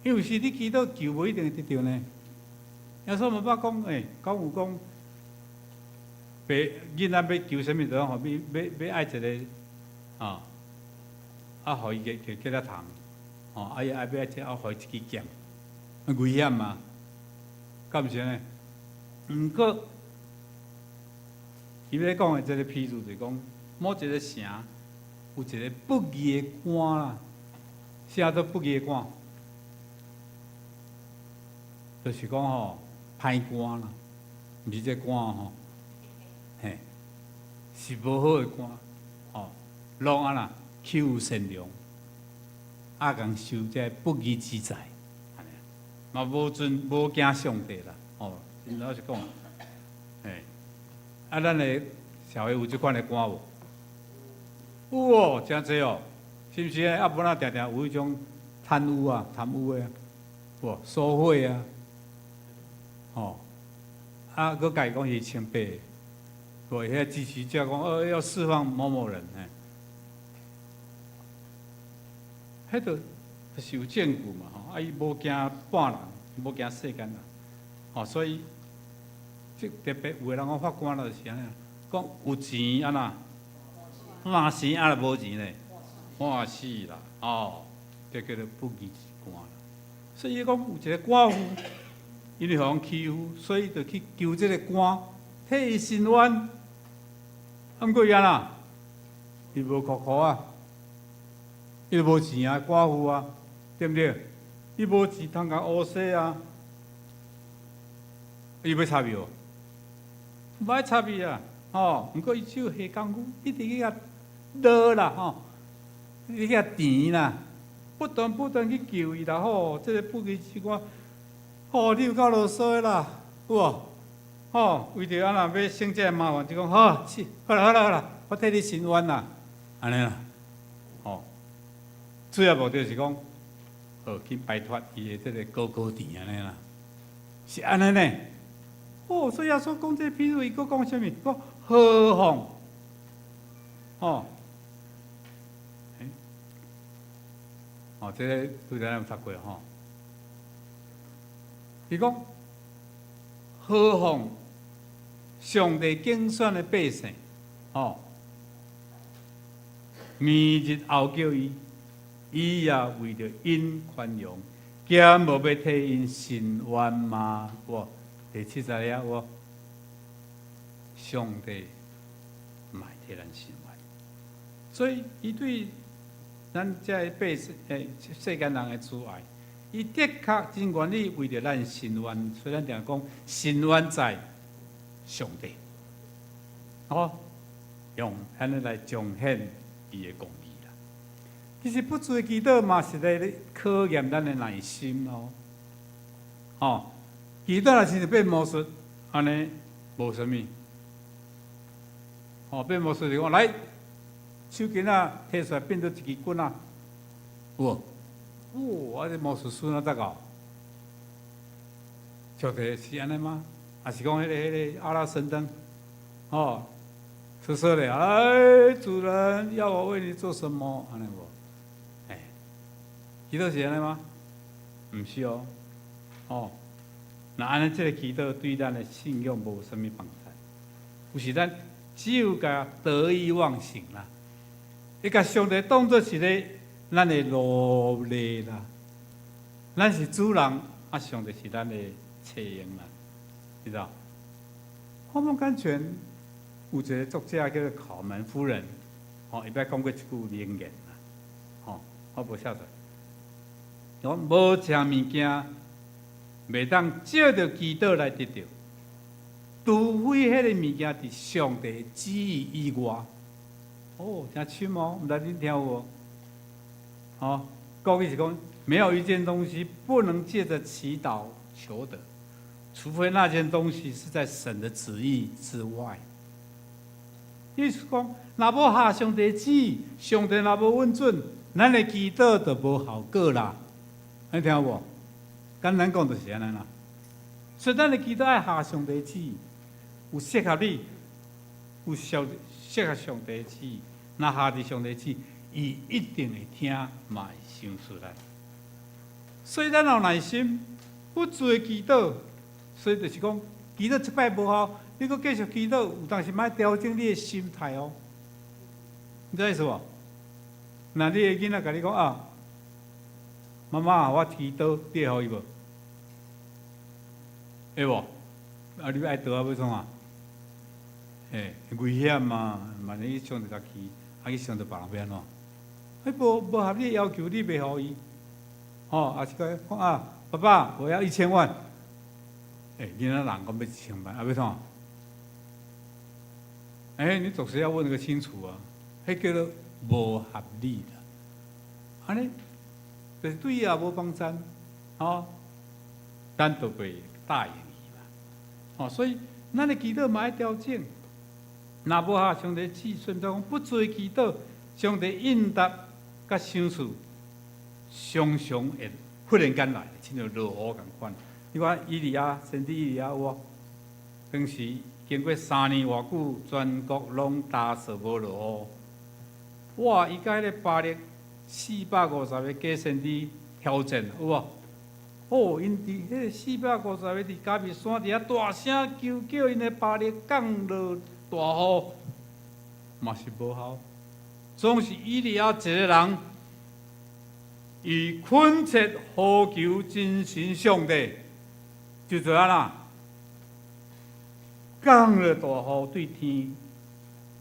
因為是你祈禱求無一定會得著呢。耶穌嘛捌講，欸，講有講，爸囡仔欲求啥物，就講予欲欲愛一个，啊，啊，予伊結結粒糖，吼，啊伊愛欲這愛予伊一支劍，危險嘛，敢毋是按呢？毋過，伊欲講的這个譬喻就是講，某一个城有一个不義的官啦，啥做不義的官？就是講吼，歹官啦，毋是這官吼，嘿，是無好的官，吼，攏按怎欺負善良，啊共收這不義之財，按呢，嘛無尊無驚上帝啦，吼，真老實講，嘿，啊，咱的社會有這款的官無？有哦，誠濟哦，是毋是？啊，無咱定定有彼種貪污啊、貪污的，無受賄啊，吼，啊，閣家己講是清白的，無彼支持者講，哦，要釋放某某人，嘿，彼就是有證據嘛，吼，啊，伊無驚半人，無驚世間人，吼，所以，這特別有的人講法官就是按呢，講有錢按怎，嘛死啊，若無錢咧，半死啦，哦，這叫做不義之官啦。所以伊講有一個寡婦，因為予人欺負，所以就去求這個官替伊伸冤。啊，毋過伊按怎？伊無箍箍啊，伊無錢啊，寡婦啊，對毋對？伊無錢通共烏洗啊，伊欲插伊無？無愛插伊啊，吼！毋過伊只有下工夫，一直去共撈啦，吼，去共纏啦，不斷不斷去求伊啦，吼！這个不義之官，吼，你有夠囉嗦的啦，有無？吼，為著按怎欲省這个麻煩，就講好，是，好啦好啦好啦，我替你伸冤啦，按呢啦，吼，主要目的是講，好去擺脫伊的這个高高田按呢啦，是按呢呢。哦，所以耶穌講這个譬喻，伊閣講啥物？講何況，吼，欸，哦，這个拄才咱有讀過吼。伊講何況上帝揀選的百姓，吼，暝日哀叫伊，伊也為著𪜶寬容，敢無欲替𪜶伸冤嗎？哇！第七節了，我上帝嘛會替咱伸冤，所以伊對咱這个百姓、欸世間人的慈愛，伊的確真願意為著咱伸冤。所以咱定講伸冤在上帝，哦，用按呢來彰顯伊的公義啦。其實不住祈禱嘛是咧考驗咱的耐心咯，哦。祈禱若是變魔術，按呢無啥物。哦，變魔術就講來，手巾仔提出來變做一支棍仔，有無？哇！啊，這魔術師哪得搞？上帝是按呢嗎？抑是講彼个阿拉神燈？哦，說說咧，哎，主人要我為你做什麼？按呢無？哎，祈禱是按呢嗎？毋是哦，哦。若按呢，這个祈禱對咱的信仰無啥物幫助。有時咱只有共得意忘形啦，伊共上帝當做是咧咱的奴隸啦，咱是主人，啊，上帝是咱的冊用啦，知道？好夢甘泉有一个作者叫做考門夫人，吼，伊捌講過一句名言啦，吼，我無寫出來，講無一項物件袂當藉著祈禱來得著，除非彼个物件佇上帝旨意以外。哦，誠深哦，毋知恁聽有無？吼，國語是講，沒有一件東西不能借著祈禱求得，除非那件東西是在神的旨意之外。意思講，若無合上帝旨意，上帝若無允准，咱的祈禱就無效果啦。你聽有無？簡單講就是按呢啦。所以咱的祈禱愛合上帝旨意，有適合你，有適適合上帝旨意，若合佇上帝旨意，伊一定會聽，嘛會賞賜咱。所以咱有耐心，不住的祈禱，所以就是講，祈禱一擺無效，你閣繼續祈禱，有當時愛調整你的心態哦。你知影意思無？若你的囡仔共你講啊，媽媽，我祈禱，你會予伊無？會無？啊，你愛倒啊，欲創啥？嘿，危險嘛！萬一傷著家己，啊去傷著別人欲按怎？彼無合你要求，你袂予伊。吼，啊是講啊，爸爸，我要一千萬。欸，囡仔人講欲一千萬，啊欲創啥？欸，你總是要問個清楚啊！彼叫做無合理啦。按呢，就是對伊也無幫贊，吼，咱就袂答應伊嘛。吼，所以咱的祈禱嘛愛調整。若無合上帝旨意，就講不做祈禱，上帝應答佮賞賜，常常會忽然間來，親像落雨仝款。你看以利亞，先知以利亞有無？當時經過3年偌久，全國攏焦燥無落雨。哇！伊佮彼個巴力450個假先知挑戰，有無？哦，𪜶佇彼個450個佇迦密山佇遐大聲求叫𪜶的巴力降落大雨，嘛是無效。總是以利亞一個人，伊懇切呼求真神上帝，就做按怎？降落大雨對天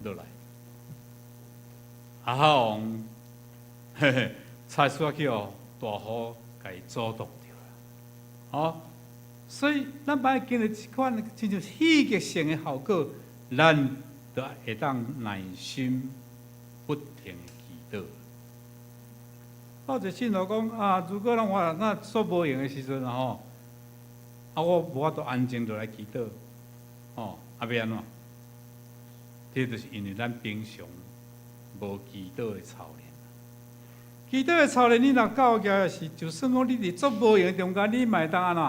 落來。亞哈王，嘿嘿，差使去予大雨共伊阻擋著啦。吼，所以咱愛經歷這款親像戲劇性的效果，咱就會當耐心不停祈禱。有一個信徒講啊，如果咱我那煞無閒的時陣吼，啊我無法度安靜落來祈禱，吼，啊欲按怎？這就是因為咱平常無祈禱的操練。祈禱的操練，你若夠額是，就算講你佇足無閒中間，你嘛會當按怎？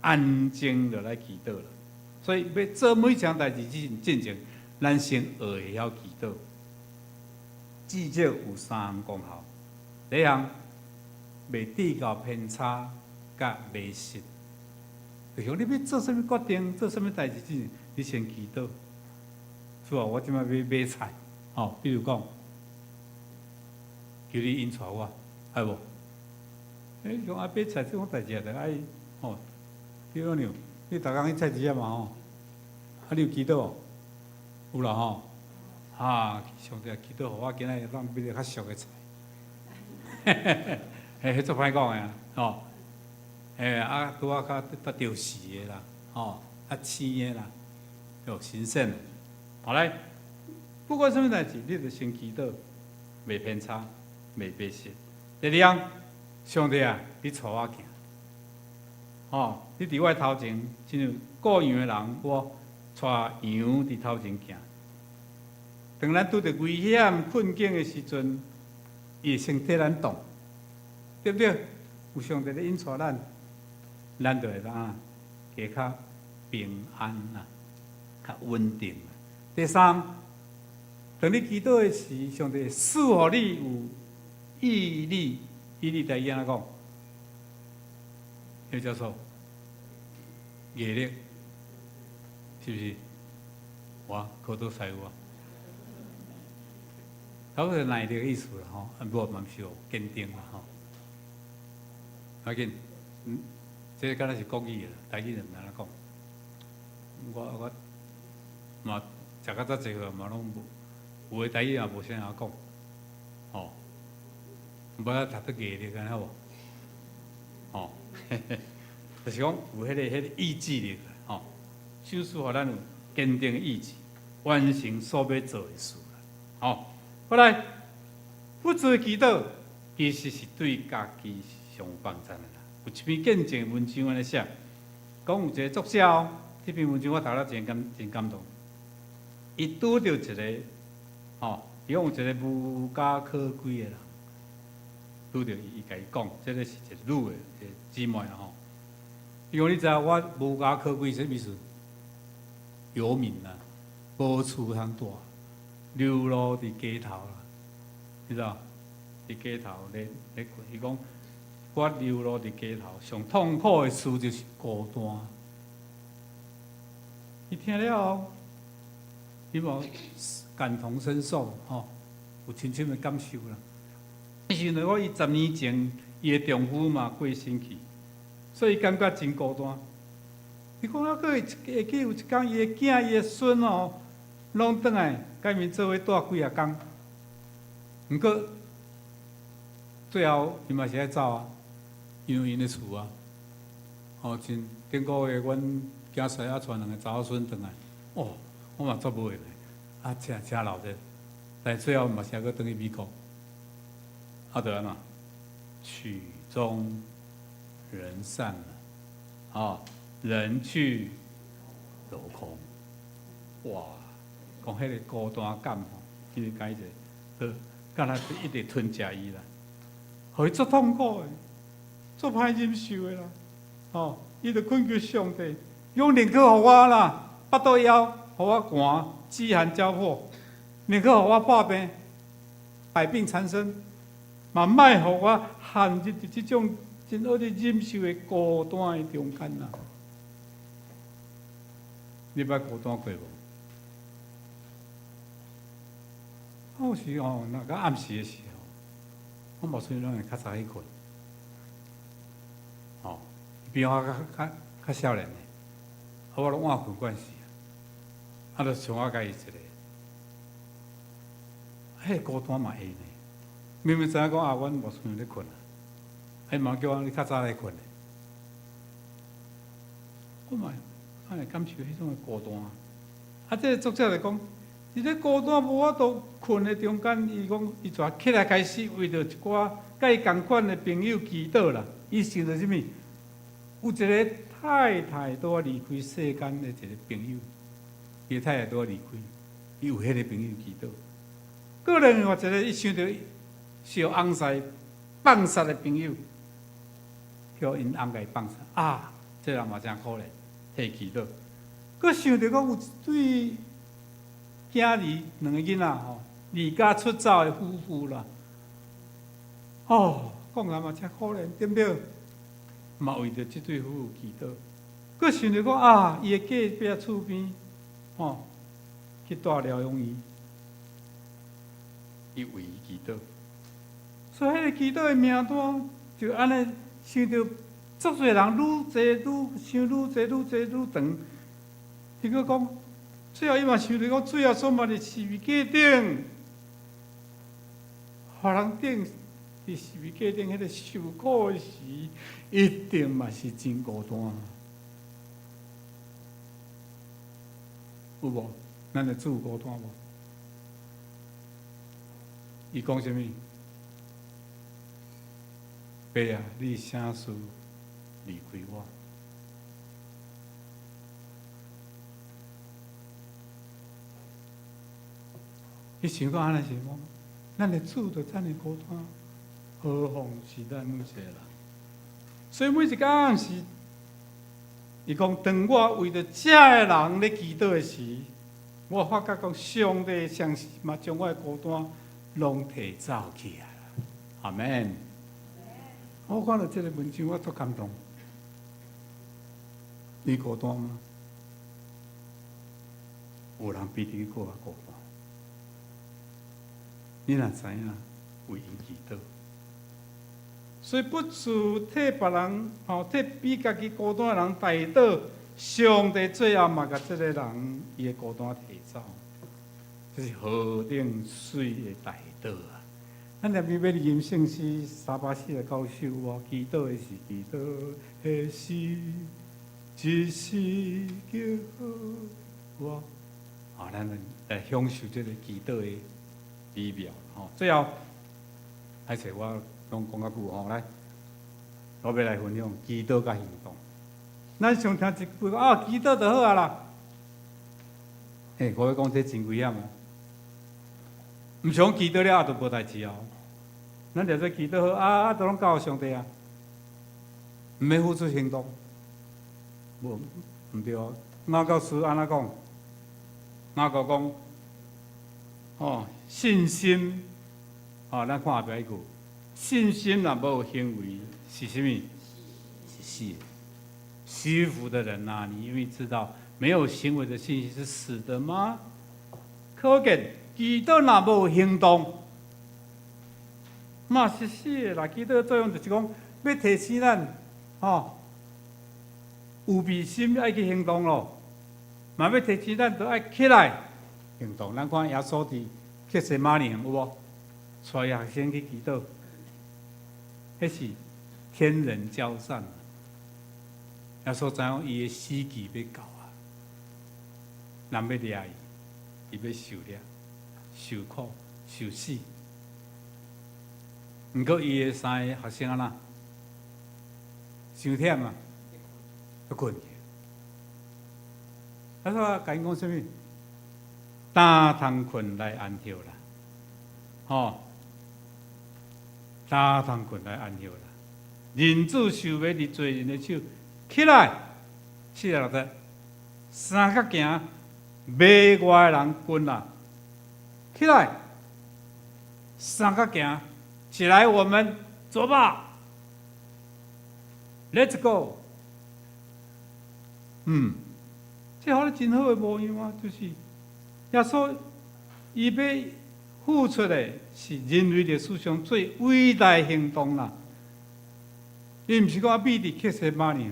安靜落來祈禱啦。所以欲做每一項代誌之前，咱先學會曉祈禱。至少有三項功效。第一項，袂致到偏差佮迷失。就是講你欲做啥物決定，做啥物代誌之前，你先祈禱。主啊，我這擺欲買菜，吼，比如講，求你引帶我，係無？欸，講啊買菜這種代誌也著愛，吼，對無？你逐工去菜市仔嘛吼？啊，你有祈禱無？有啦吼。啊，上帝祈禱予我今仔日當買著較俗的菜。嘿，彼足歹講的啊，吼。欸，啊，拄仔較較著時的啦，吼，較鮮的啦，有新鮮的。好來，不管啥物代誌，你著先祈禱，袂偏差，袂迷失。第二項，上帝啊，你帶我行，吼，你佇我頭前，親像顧羊的人，我帶羊佇頭前行。當咱拄著危險困境的時陣，伊會先替咱擋，對毋對？有上帝咧引帶咱，咱就會當加較平安啦，較穩定。第三，當你祈禱的時，上帝會賜予你有毅力，毅力台語按怎講？彼叫做毅力，是毋是？我考倒師傅啊，差不多耐力的意思啦吼，啊無嘛毋是哦，堅定啦吼。無要緊，這個敢若是國語啦，台語就毋知按怎講。我嘛食較遮濟歲嘛攏無，有的台語也無啥曉講，吼。無愛讀得毅力按呢好無？吼，就是講有彼個意志力吼，賞賜予咱有堅定的意志，完成所欲做的事啦。吼，過來，不住祈禱，其實是對家己上有幫助的啦。有一篇見證文章按呢寫，講有一個作者哦，這篇文章我讀了真感動。伊拄著一個，吼，伊講有一個無家可歸的人，拄著伊，伊共伊講，這個是一個女的一個姊妹啦吼。伊講你知影我無家可歸啥物意思？遊民啊，無厝通蹛，流落佇街頭啦，你知無？佇街頭咧睏，伊講我流落佇街頭，上痛苦的事就是孤單。伊聽了後，伊無感同身受，吼，有深深的感受啦。伊想著講，伊10年前，伊的丈夫嘛過身去，所以感覺真孤單。伊講啊，閣會會記有一工，伊的囝、伊的孫哦，攏轉來，共𪜶做伙蹛幾仔工。毋過最後伊嘛是愛走啊，因為𪜶的厝啊，哦，像頂個月阮囝婿啊，帶兩个查某孫轉來，哦，我嘛足無閒的，啊，誠誠鬧熱，但最後嘛是猶閣轉去美國，啊，就按怎？曲終人散了，啊，人去樓空，哇！講彼個孤單感吼，伊個解者，就敢若一直吞食伊啦，予伊足痛苦的，足歹忍受的啦，吼！伊就懇求上帝，講寧可予我啦，腹肚枵，予我寒，飢寒交迫，寧可予我破病，百病纏身，嘛莫予我陷入佇這種真好咧忍受的孤單的中間啦。你捌孤單過無？有時吼，若到暗時的時候，我無喙攏會較早去睏。吼，比我較較較少年的，啊，我攏晚睏慣勢啊，就像我佮伊一个，彼個孤單嘛會呢。明明知影講啊，阮無喙咧睏啊，伊嘛叫我你較早來睏的，我嘛按呢感受彼種的孤單。啊，這个作者就講，佇咧孤單無法度睏的中間，伊講伊就起來開始為著一寡佮伊仝款的朋友祈禱啦。伊想著啥物？有一个太太拄仔離開世間的一個朋友，伊太太拄仔離開，伊為彼个朋友祈禱。閣另外一个，伊想著受翁婿放殺的朋友，叫𪜶翁共伊放殺啊！這人嘛誠可憐，替伊祈禱。閣想著講有一對囝兒兩个囡仔吼，離家出走的夫婦啦，哦，講來嘛誠可憐，對毋對？嘛為著這對夫婦祈禱。閣想著講啊，伊的隔壁厝邊，吼，去蹛療養院，伊為伊祈禱。所以彼个祈禱的名單就按呢想著足濟人愈濟愈想愈濟愈濟愈長。伊閣講，最後伊嘛想著講，主耶穌嘛佇十字架頂，予人釘佇十字架頂彼个受苦的時，一定嘛是真孤單。有無？咱的主有孤單無？伊講啥物？爸啊，你啥事離開我？你想講按呢是講，咱的主就遮爾孤單，何況是咱每一個人？所以每一工是，伊講當我為著這个人咧祈禱的時，我發覺講上帝像是嘛將我的孤單攏提走去啊！阿門。我看著這个文章，我足感動。你孤單嗎？有人比你閣較孤單。你若知影，為𪜶祈禱。所以不只替別人，吼替比家己孤單的人代禱，上帝最後嘛共這个人伊的孤單提走，這是何等媠的代禱啊！咱入面欲吟聖詩349首，我祈禱的是祈禱的時，一時叫我，啊，咱來享受這个祈禱的美妙吼。最後，歹勢我攏講較久吼，來，我欲來分享祈禱佮行動。咱常聽一句啊，祈禱就好啊啦。欸，我欲講這真危險哦。毋是講祈禱了後就無代誌哦。咱著說祈禱好啊，啊，就攏交予上帝啊，毋免付出行動。無，毋對哦。雅各書按怎講？雅各講，哦，信心，哦，咱看後壁彼句，信心若無行為是啥物？是死的。虛浮的人啊，你願意知道沒有行為的信心是死的嗎？可見祈禱若無行動，嘛是是的啦，祈禱作用就是講，欲提醒咱，吼，有備心愛去行動咯。嘛欲提醒咱，著愛起來行動。咱看耶穌佇客西馬尼園有無？帶學生去祈禱，彼是天人交戰。耶穌知影伊的死期欲到啊，人欲掠伊，伊欲受掠、受苦、受死。毋過伊的三个學生按怎？傷忝啊，閣睏去。他說：共𪜶講啥物？焦通睏來安歇啦，吼！焦通睏來安歇啦。人子受欲佇罪人的手，起來，46節，相佮行，賣我的人近啦，起來，相佮行，起來，我們走吧，Let's go。這予咱真好的模樣啊，就是耶穌伊欲付出的是人類歷史上最偉大的行動啦。伊毋是講秘佇客西馬尼，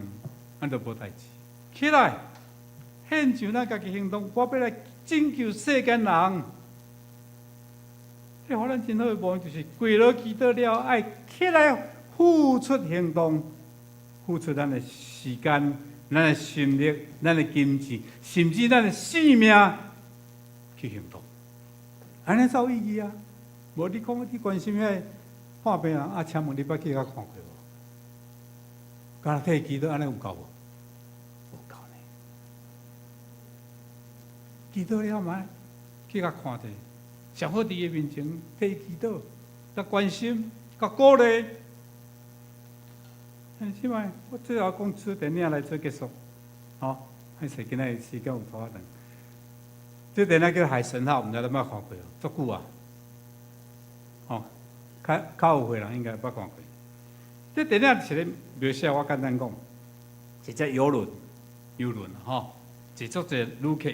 按就無代誌。起來，獻上咱家己行動，我欲來拯救世間人。這予咱真好的模樣，就是跪落祈禱了，愛起來付出行動，付出咱的時間、咱的心力、咱的金錢，甚至咱的性命去行動。按呢才有意義啊！無你講你關心彼个破病人啊？請問你捌去共看過無？敢若替伊祈禱按呢有夠無？無夠呢。祈禱了嘛，去共看者，上好佇伊面前替伊祈禱，共關心，共鼓勵。這擺我最後講出電影來做結束，吼，彼時今仔日時間有拖長。這電影叫《海神號》，毋知你捌看過無？足久啊，吼，較較有歲人應該捌看過。這電影是咧描寫，我簡單講，一隻遊輪，遊輪吼，坐足濟旅客，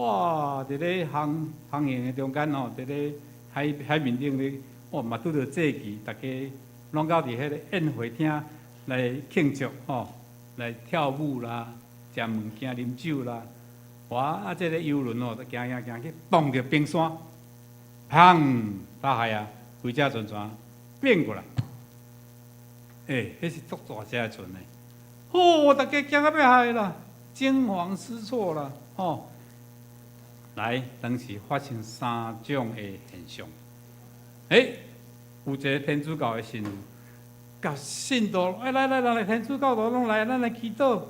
哇！佇咧航航行的中間吼，佇咧海海面頂咧，哇！嘛拄著節期，逐家攏到佇彼个宴會廳來慶祝吼，來跳舞啦，食物件、啉酒啦。哇！啊，這个遊輪吼，行行行去碰著冰山，砰！大海啊，規隻船船變過來。欸，彼是足大隻的船呢。哦，逐家驚甲欲害啦，驚惶失措啦，吼！來，當時發生三種的現象。欸，有一个天主教的神父，共信徒，欸，來來來來，天主教徒攏來，咱來祈禱，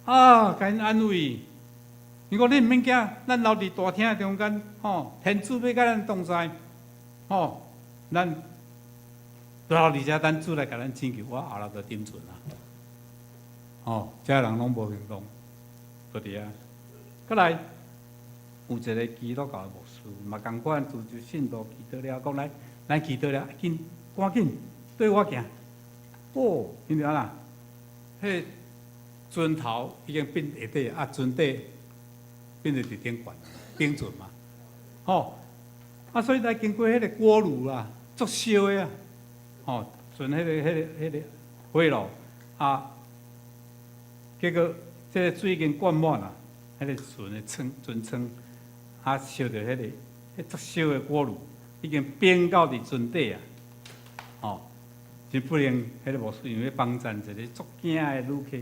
啊，共𪜶安慰。伊講你毋免驚，咱留佇大廳中間，吼，天主欲佮咱同在，吼，咱留佇遮等主來共咱拯救，我後來就沉船啊。吼，遮人攏無行動，就佇遐。閣來，有一个基督教的牧師，嘛仝款，組織信徒祈禱了，講來，咱祈禱了，緊，趕緊對我行。哦，𪜶就按怎？彼船頭已經變下底，啊，船底變做佇頂懸，頂船嘛。吼，啊，所以來經過彼个鍋爐啊，足燒的啊，吼，船彼个火爐啊，結果這个水已經灌滿啦，彼个船的艙船艙啊，燒著彼个彼足燒的鍋爐，已經冰到佇船底啊，吼，真不幸，彼个牧師因為欲幫贊一个足驚的旅客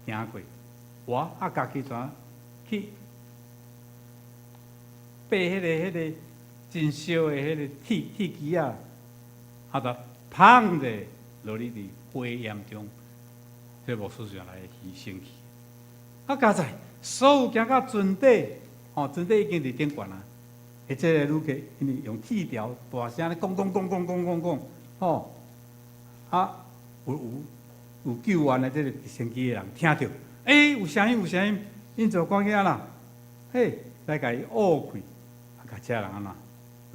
行過，哇，啊，家己怎去爬彼个真燒的彼个鐵鐵枝仔，啊，就砰者落去佇火焰中，這牧師就來犧牲去。啊，佳哉所有行到船底，吼，船底已經佇頂懸啊。彼這个旅客因為用鐵條大聲咧講講講講講講講，吼，啊，有有有救援的這个直升機的人聽著，欸，有聲音有聲音，𪜶就趕緊按怎，嘿，來共伊挖開，啊，共這人按怎，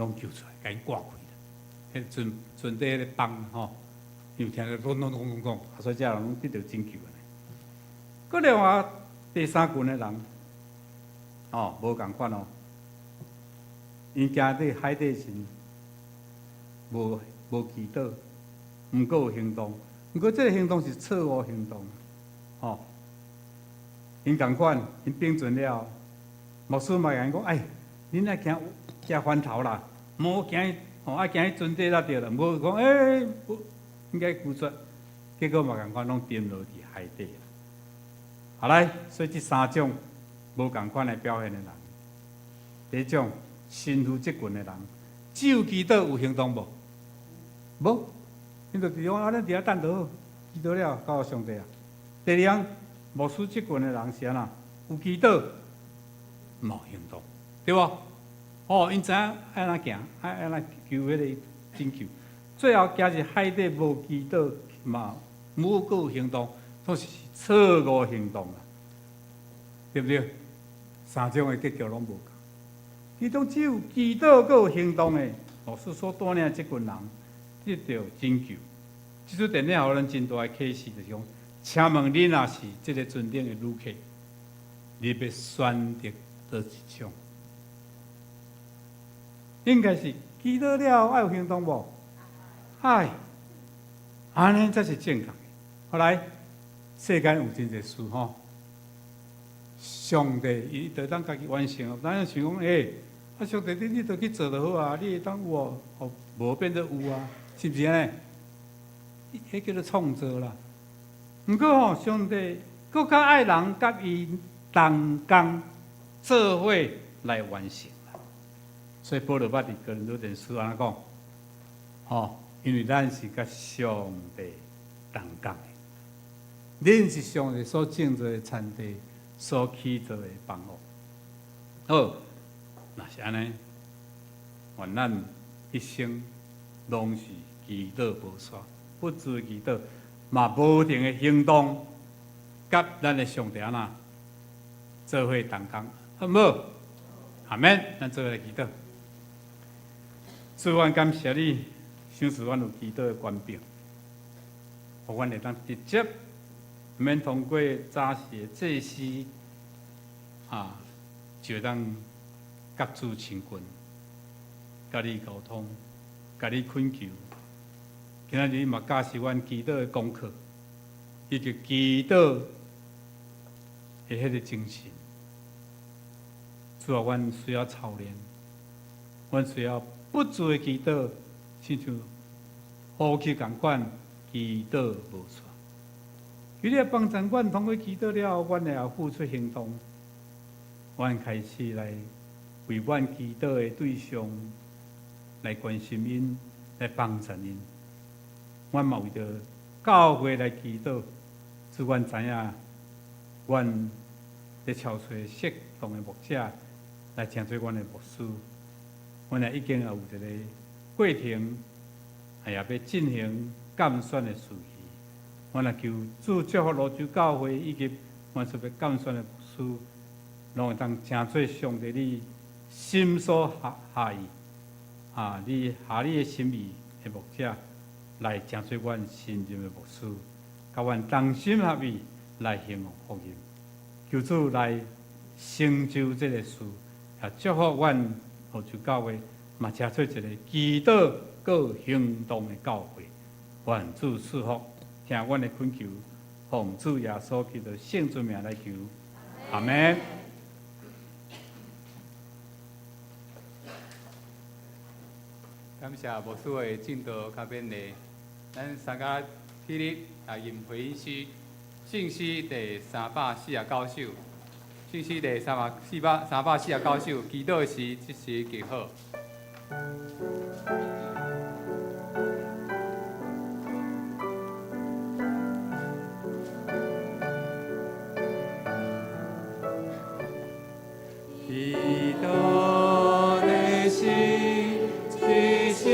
攏救出來，共𪜶掛開啦。彼船船底彼个枋吼，有聽著咚咚咚咚咚，啊，所以這人攏得著拯救按呢。閣另外第三群的人，哦，無仝款哦，𪜶行佇海底時，無祈禱，毋過有行動，毋過這个行動是錯誤行動，吼。𪜶仝款，𪜶反船了，牧師嘛共𪜶講，哎，恁愛行行翻頭啦，毋好行去，吼，愛行去船底才對啦。無講，欸，應該拒絕，結果嘛仝款攏沉落佇海底啦。好來，所以這三種無仝款的表現的人，第一種神父這群的人，只有祈禱有行動無？無，𪜶就佇講啊，咱佇遐等就好，祈禱了交予上帝啊。第二樣，牧師這群的人是按怎？有祈禱，無行動，對無？哦，𪜶知影愛按怎行，愛按怎求彼个拯救。最後行入海底無祈禱嘛，無閣有行動，都是錯誤行動啦，對毋對？三種的結局攏無仝。其中只有祈禱閣有行動的，牧師所帶領這群人得著拯救。這齣電影予咱真大的啟示，就是講，請問你若是這个船頂的旅客，你欲選擇佗一種？應該是祈禱了愛有行動無？愛，按呢才是正確的。後來世間有真濟事吼，上帝伊就當家己完成。咱想講，欸，啊上帝你你著去做就好啊，你會當有哦，予無變做有啊，是毋是按呢？彼叫做創造啦。毋過吼，上帝閣較愛人佮伊同工做伙來完成。所以保羅捌佇哥林多前書按怎講？吼，因為咱是佮上帝同工的，恁是上帝所建造的田地，所起造的房屋。好，若是按呢，願咱一生攏是祈禱無煞，不住祈禱，嘛無停的行動，佮咱的上帝按怎做伙同工，好無？阿們，咱做伙來祈禱。主，阮感謝你，賞賜阮有祈禱的權柄，予阮會當直接，毋免通過早時的祭司，啊，就會當佮主親近，佮你溝通，佮你懇求。今仔日你嘛教示阮祈禱的功課，以及祈禱的彼個精神。主啊，阮需要操練，阮需要不住的祈禱，親像呼吸仝款，祈禱無煞。求你幫助阮通過祈禱了後，阮會付出行動，阮開始來為阮祈禱的對象來關心𪜶，來幫助𪜶。阮嘛為著教會來祈禱，使阮知影，阮咧超揣適當的牧者來成做阮的牧師。阮也已經有一個過程，也欲進行監選的事宜。阮也求主祝福蘆洲教會以及阮所欲監選的牧師，攏會當成做上帝你心所合合意，啊，你合你的心意的牧者，來成做阮新任的牧師，共阮同心合意來興旺福音。求主來成就這个事，也祝福阮蘆洲教會嘛，成做一个祈禱閣行動的教會。願主賜福，聽阮的懇求，奉主耶穌基督聖尊名來求，阿們。感謝牧師的證道佮勉勵，咱三家起立來吟回應詩，聖詩第349首，聖詩第三百四百三百四十九首，祈禱時這時極好。祈禱的時，這時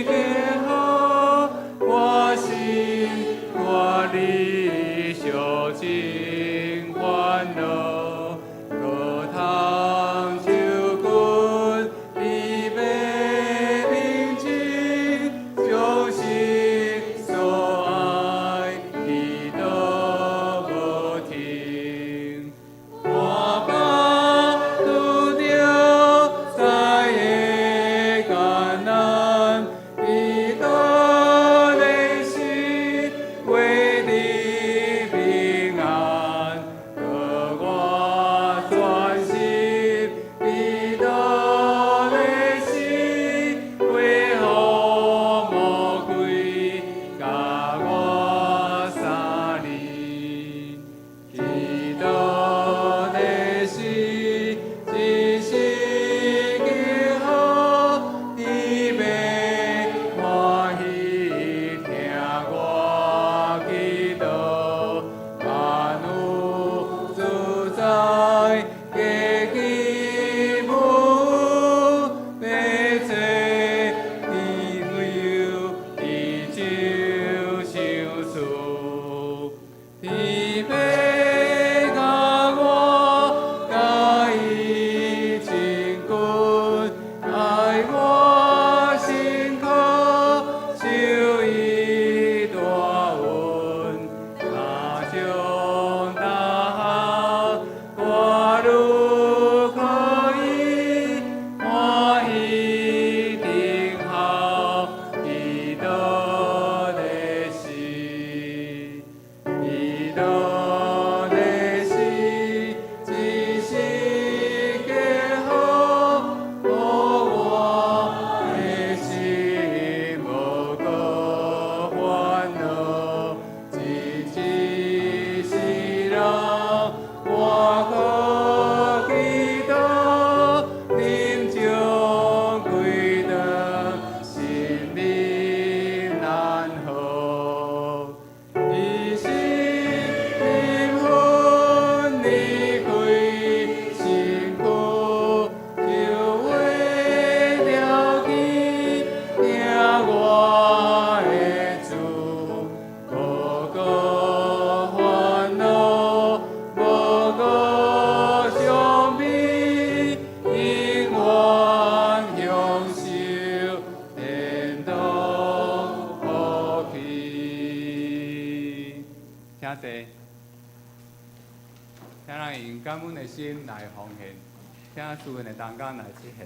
極好，我心我理想真歡樂，閣通就近美平靜，將心所愛祈禱無停。我把拄著感恩的心來奉獻，請司獻的同工來出獻。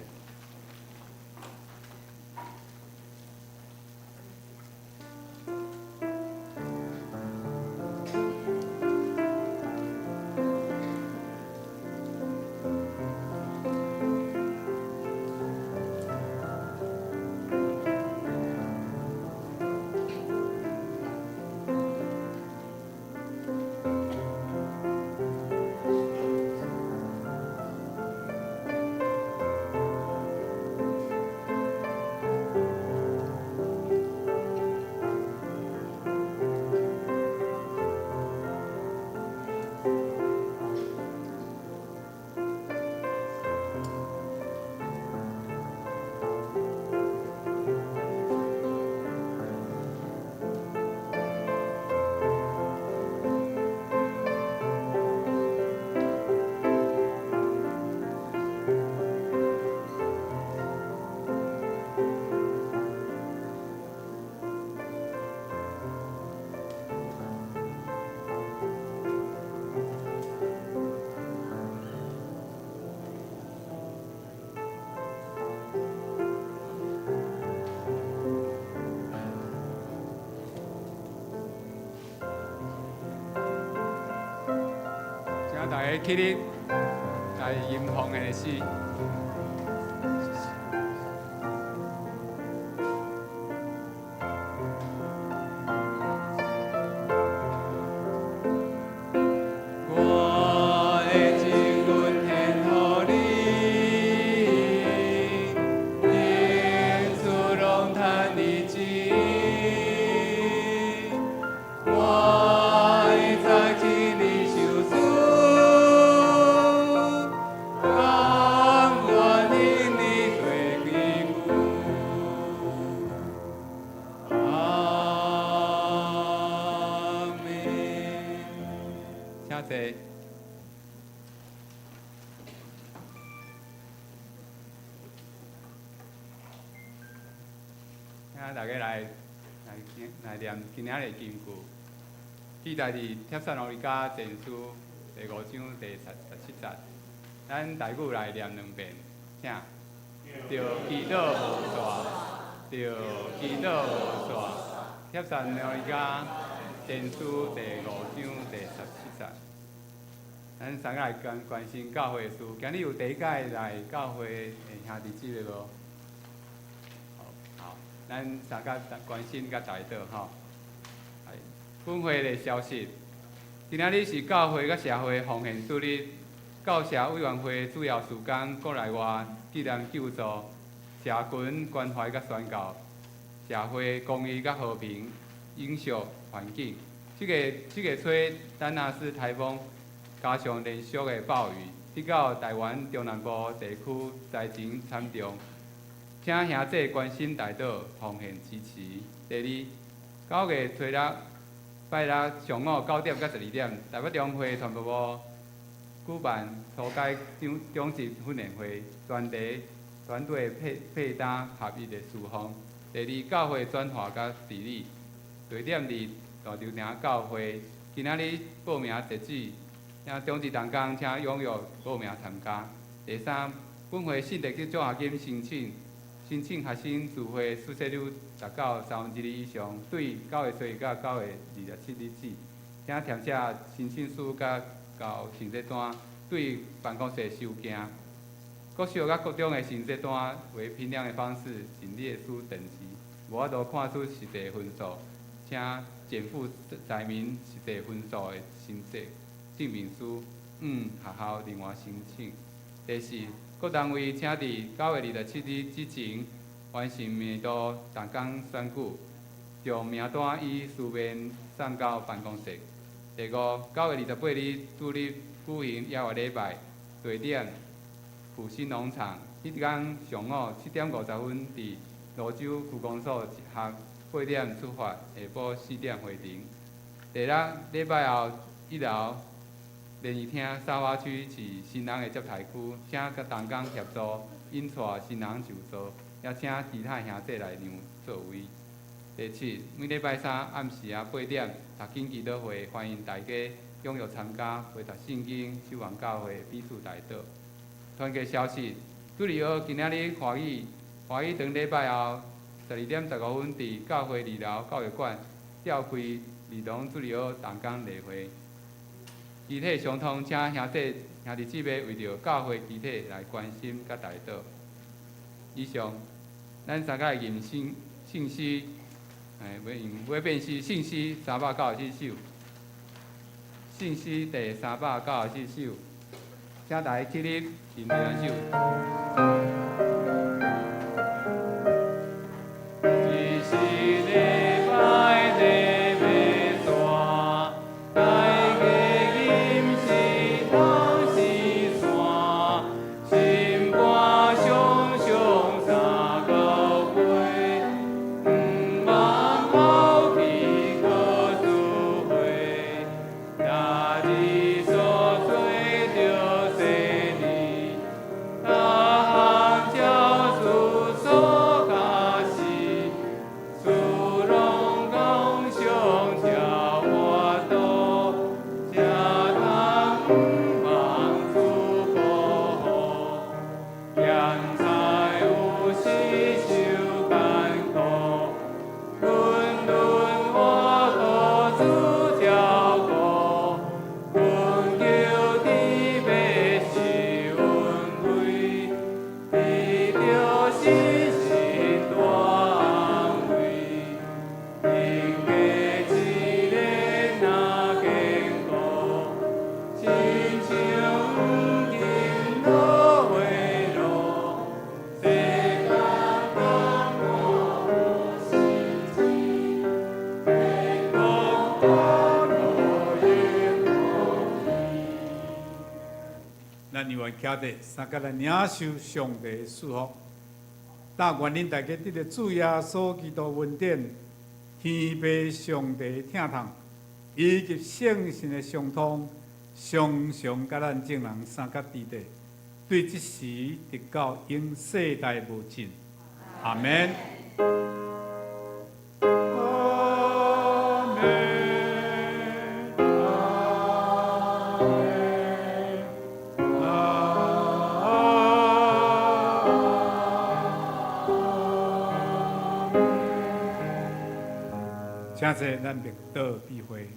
請大家起立，來吟奉獻的詩。我的情願獻予你，恩賜攏趁你旨。我的早起你受主，甘願因你做基久。阿們。請坐。請大家來念今仔日的金句，記載佇帖撒羅尼迦前書第五章第十七節。咱台語來念兩遍，請。著祈禱無煞，著祈禱無煞。帖撒羅尼迦前書第五章第十七節。咱三个來關心教會的事。今日有第一擺來教會的兄弟姊妹無？好，咱三個關心佮代禱吼。本會的消息，今仔日是教會佮社會奉獻主日，教社委員會主要事工國內外紀念救助、社群關懷佮宣教、社會公益佮和平、永續環境。這個吹丹娜絲颱風加上連續的暴雨，得到台灣中南部地區災情慘重，請兄弟關心代禱，奉獻支持。第二，9月初六拜六上午9點到12點，台北中會傳播部舉辦初階長職訓練會，專題團隊配搭合一的事奉。第二，教會轉化佮治理，地點佇大稻埕教會。今仔日報名截止，請長職同工請踴躍報名參加。第三，本會信德級獎學金申請，申請學生自費宿舍率達到2/3以上，對9月初一到9月27日止，請填寫申請書佮交成績單，對辦公室收件。國小佮國中的成績單為評量的方式，請列出等級，無法度看出實際分數，請檢附載明實際分數的成績證明書，學校另外申請。第四，各單位請佇9月27日之前完成年度同工選舉，將名單以書面送到辦公室。第五，9月28日主日舉行野外禮拜，地點復興農場。彼天上午7點50分佇蘆洲區公所集合，8點出發，下晡4點回程。第六，禮拜後一樓聯誼廳沙發區是新人的接待區，請佮同工協助引帶新人就座，也請其他兄弟來讓座位。第七，每禮拜三暗時仔8點，讀經祈禱會，歡迎大家踴躍參加陪讀聖經、守望教會，彼此代禱。團契消息，主日學今仔日華語華語堂禮拜後，12點15分佇教會二樓教育館召開兒童主日學同工例會。肢體相通，請兄弟兄弟姊妹為著教會肢體來關心佮代禱。以上，咱三個吟聖聖詩，哎，袂用尾變詩聖詩394首，聖詩第394首，請大家起立，吟這兩首。一是禮拜禮拜散，大家吟詩同是線，心肝常常三交陪，毋茫後期閣聚會，若日所做著洗禮，逐項照主所教示，主攏共享才活道，才通毋茫主保護。鹹菜有時受艱苦，輪輪活予主照顧，懇求天父施恩惠，得著信心大安慰。靈格試煉若堅固，親像黃金落火爐，世間淡薄無實際，天國歡樂永無期。咱猶原徛佇相佮來領受上帝的祝福。但願恁大家得著主耶穌基督恩典、天父上帝疼痛，以及聖神的相通，常常佮咱眾人相佮佇咧，對這時直到永世代無盡。阿門。阿門。阿門。阿門。請坐，咱默禱閉會。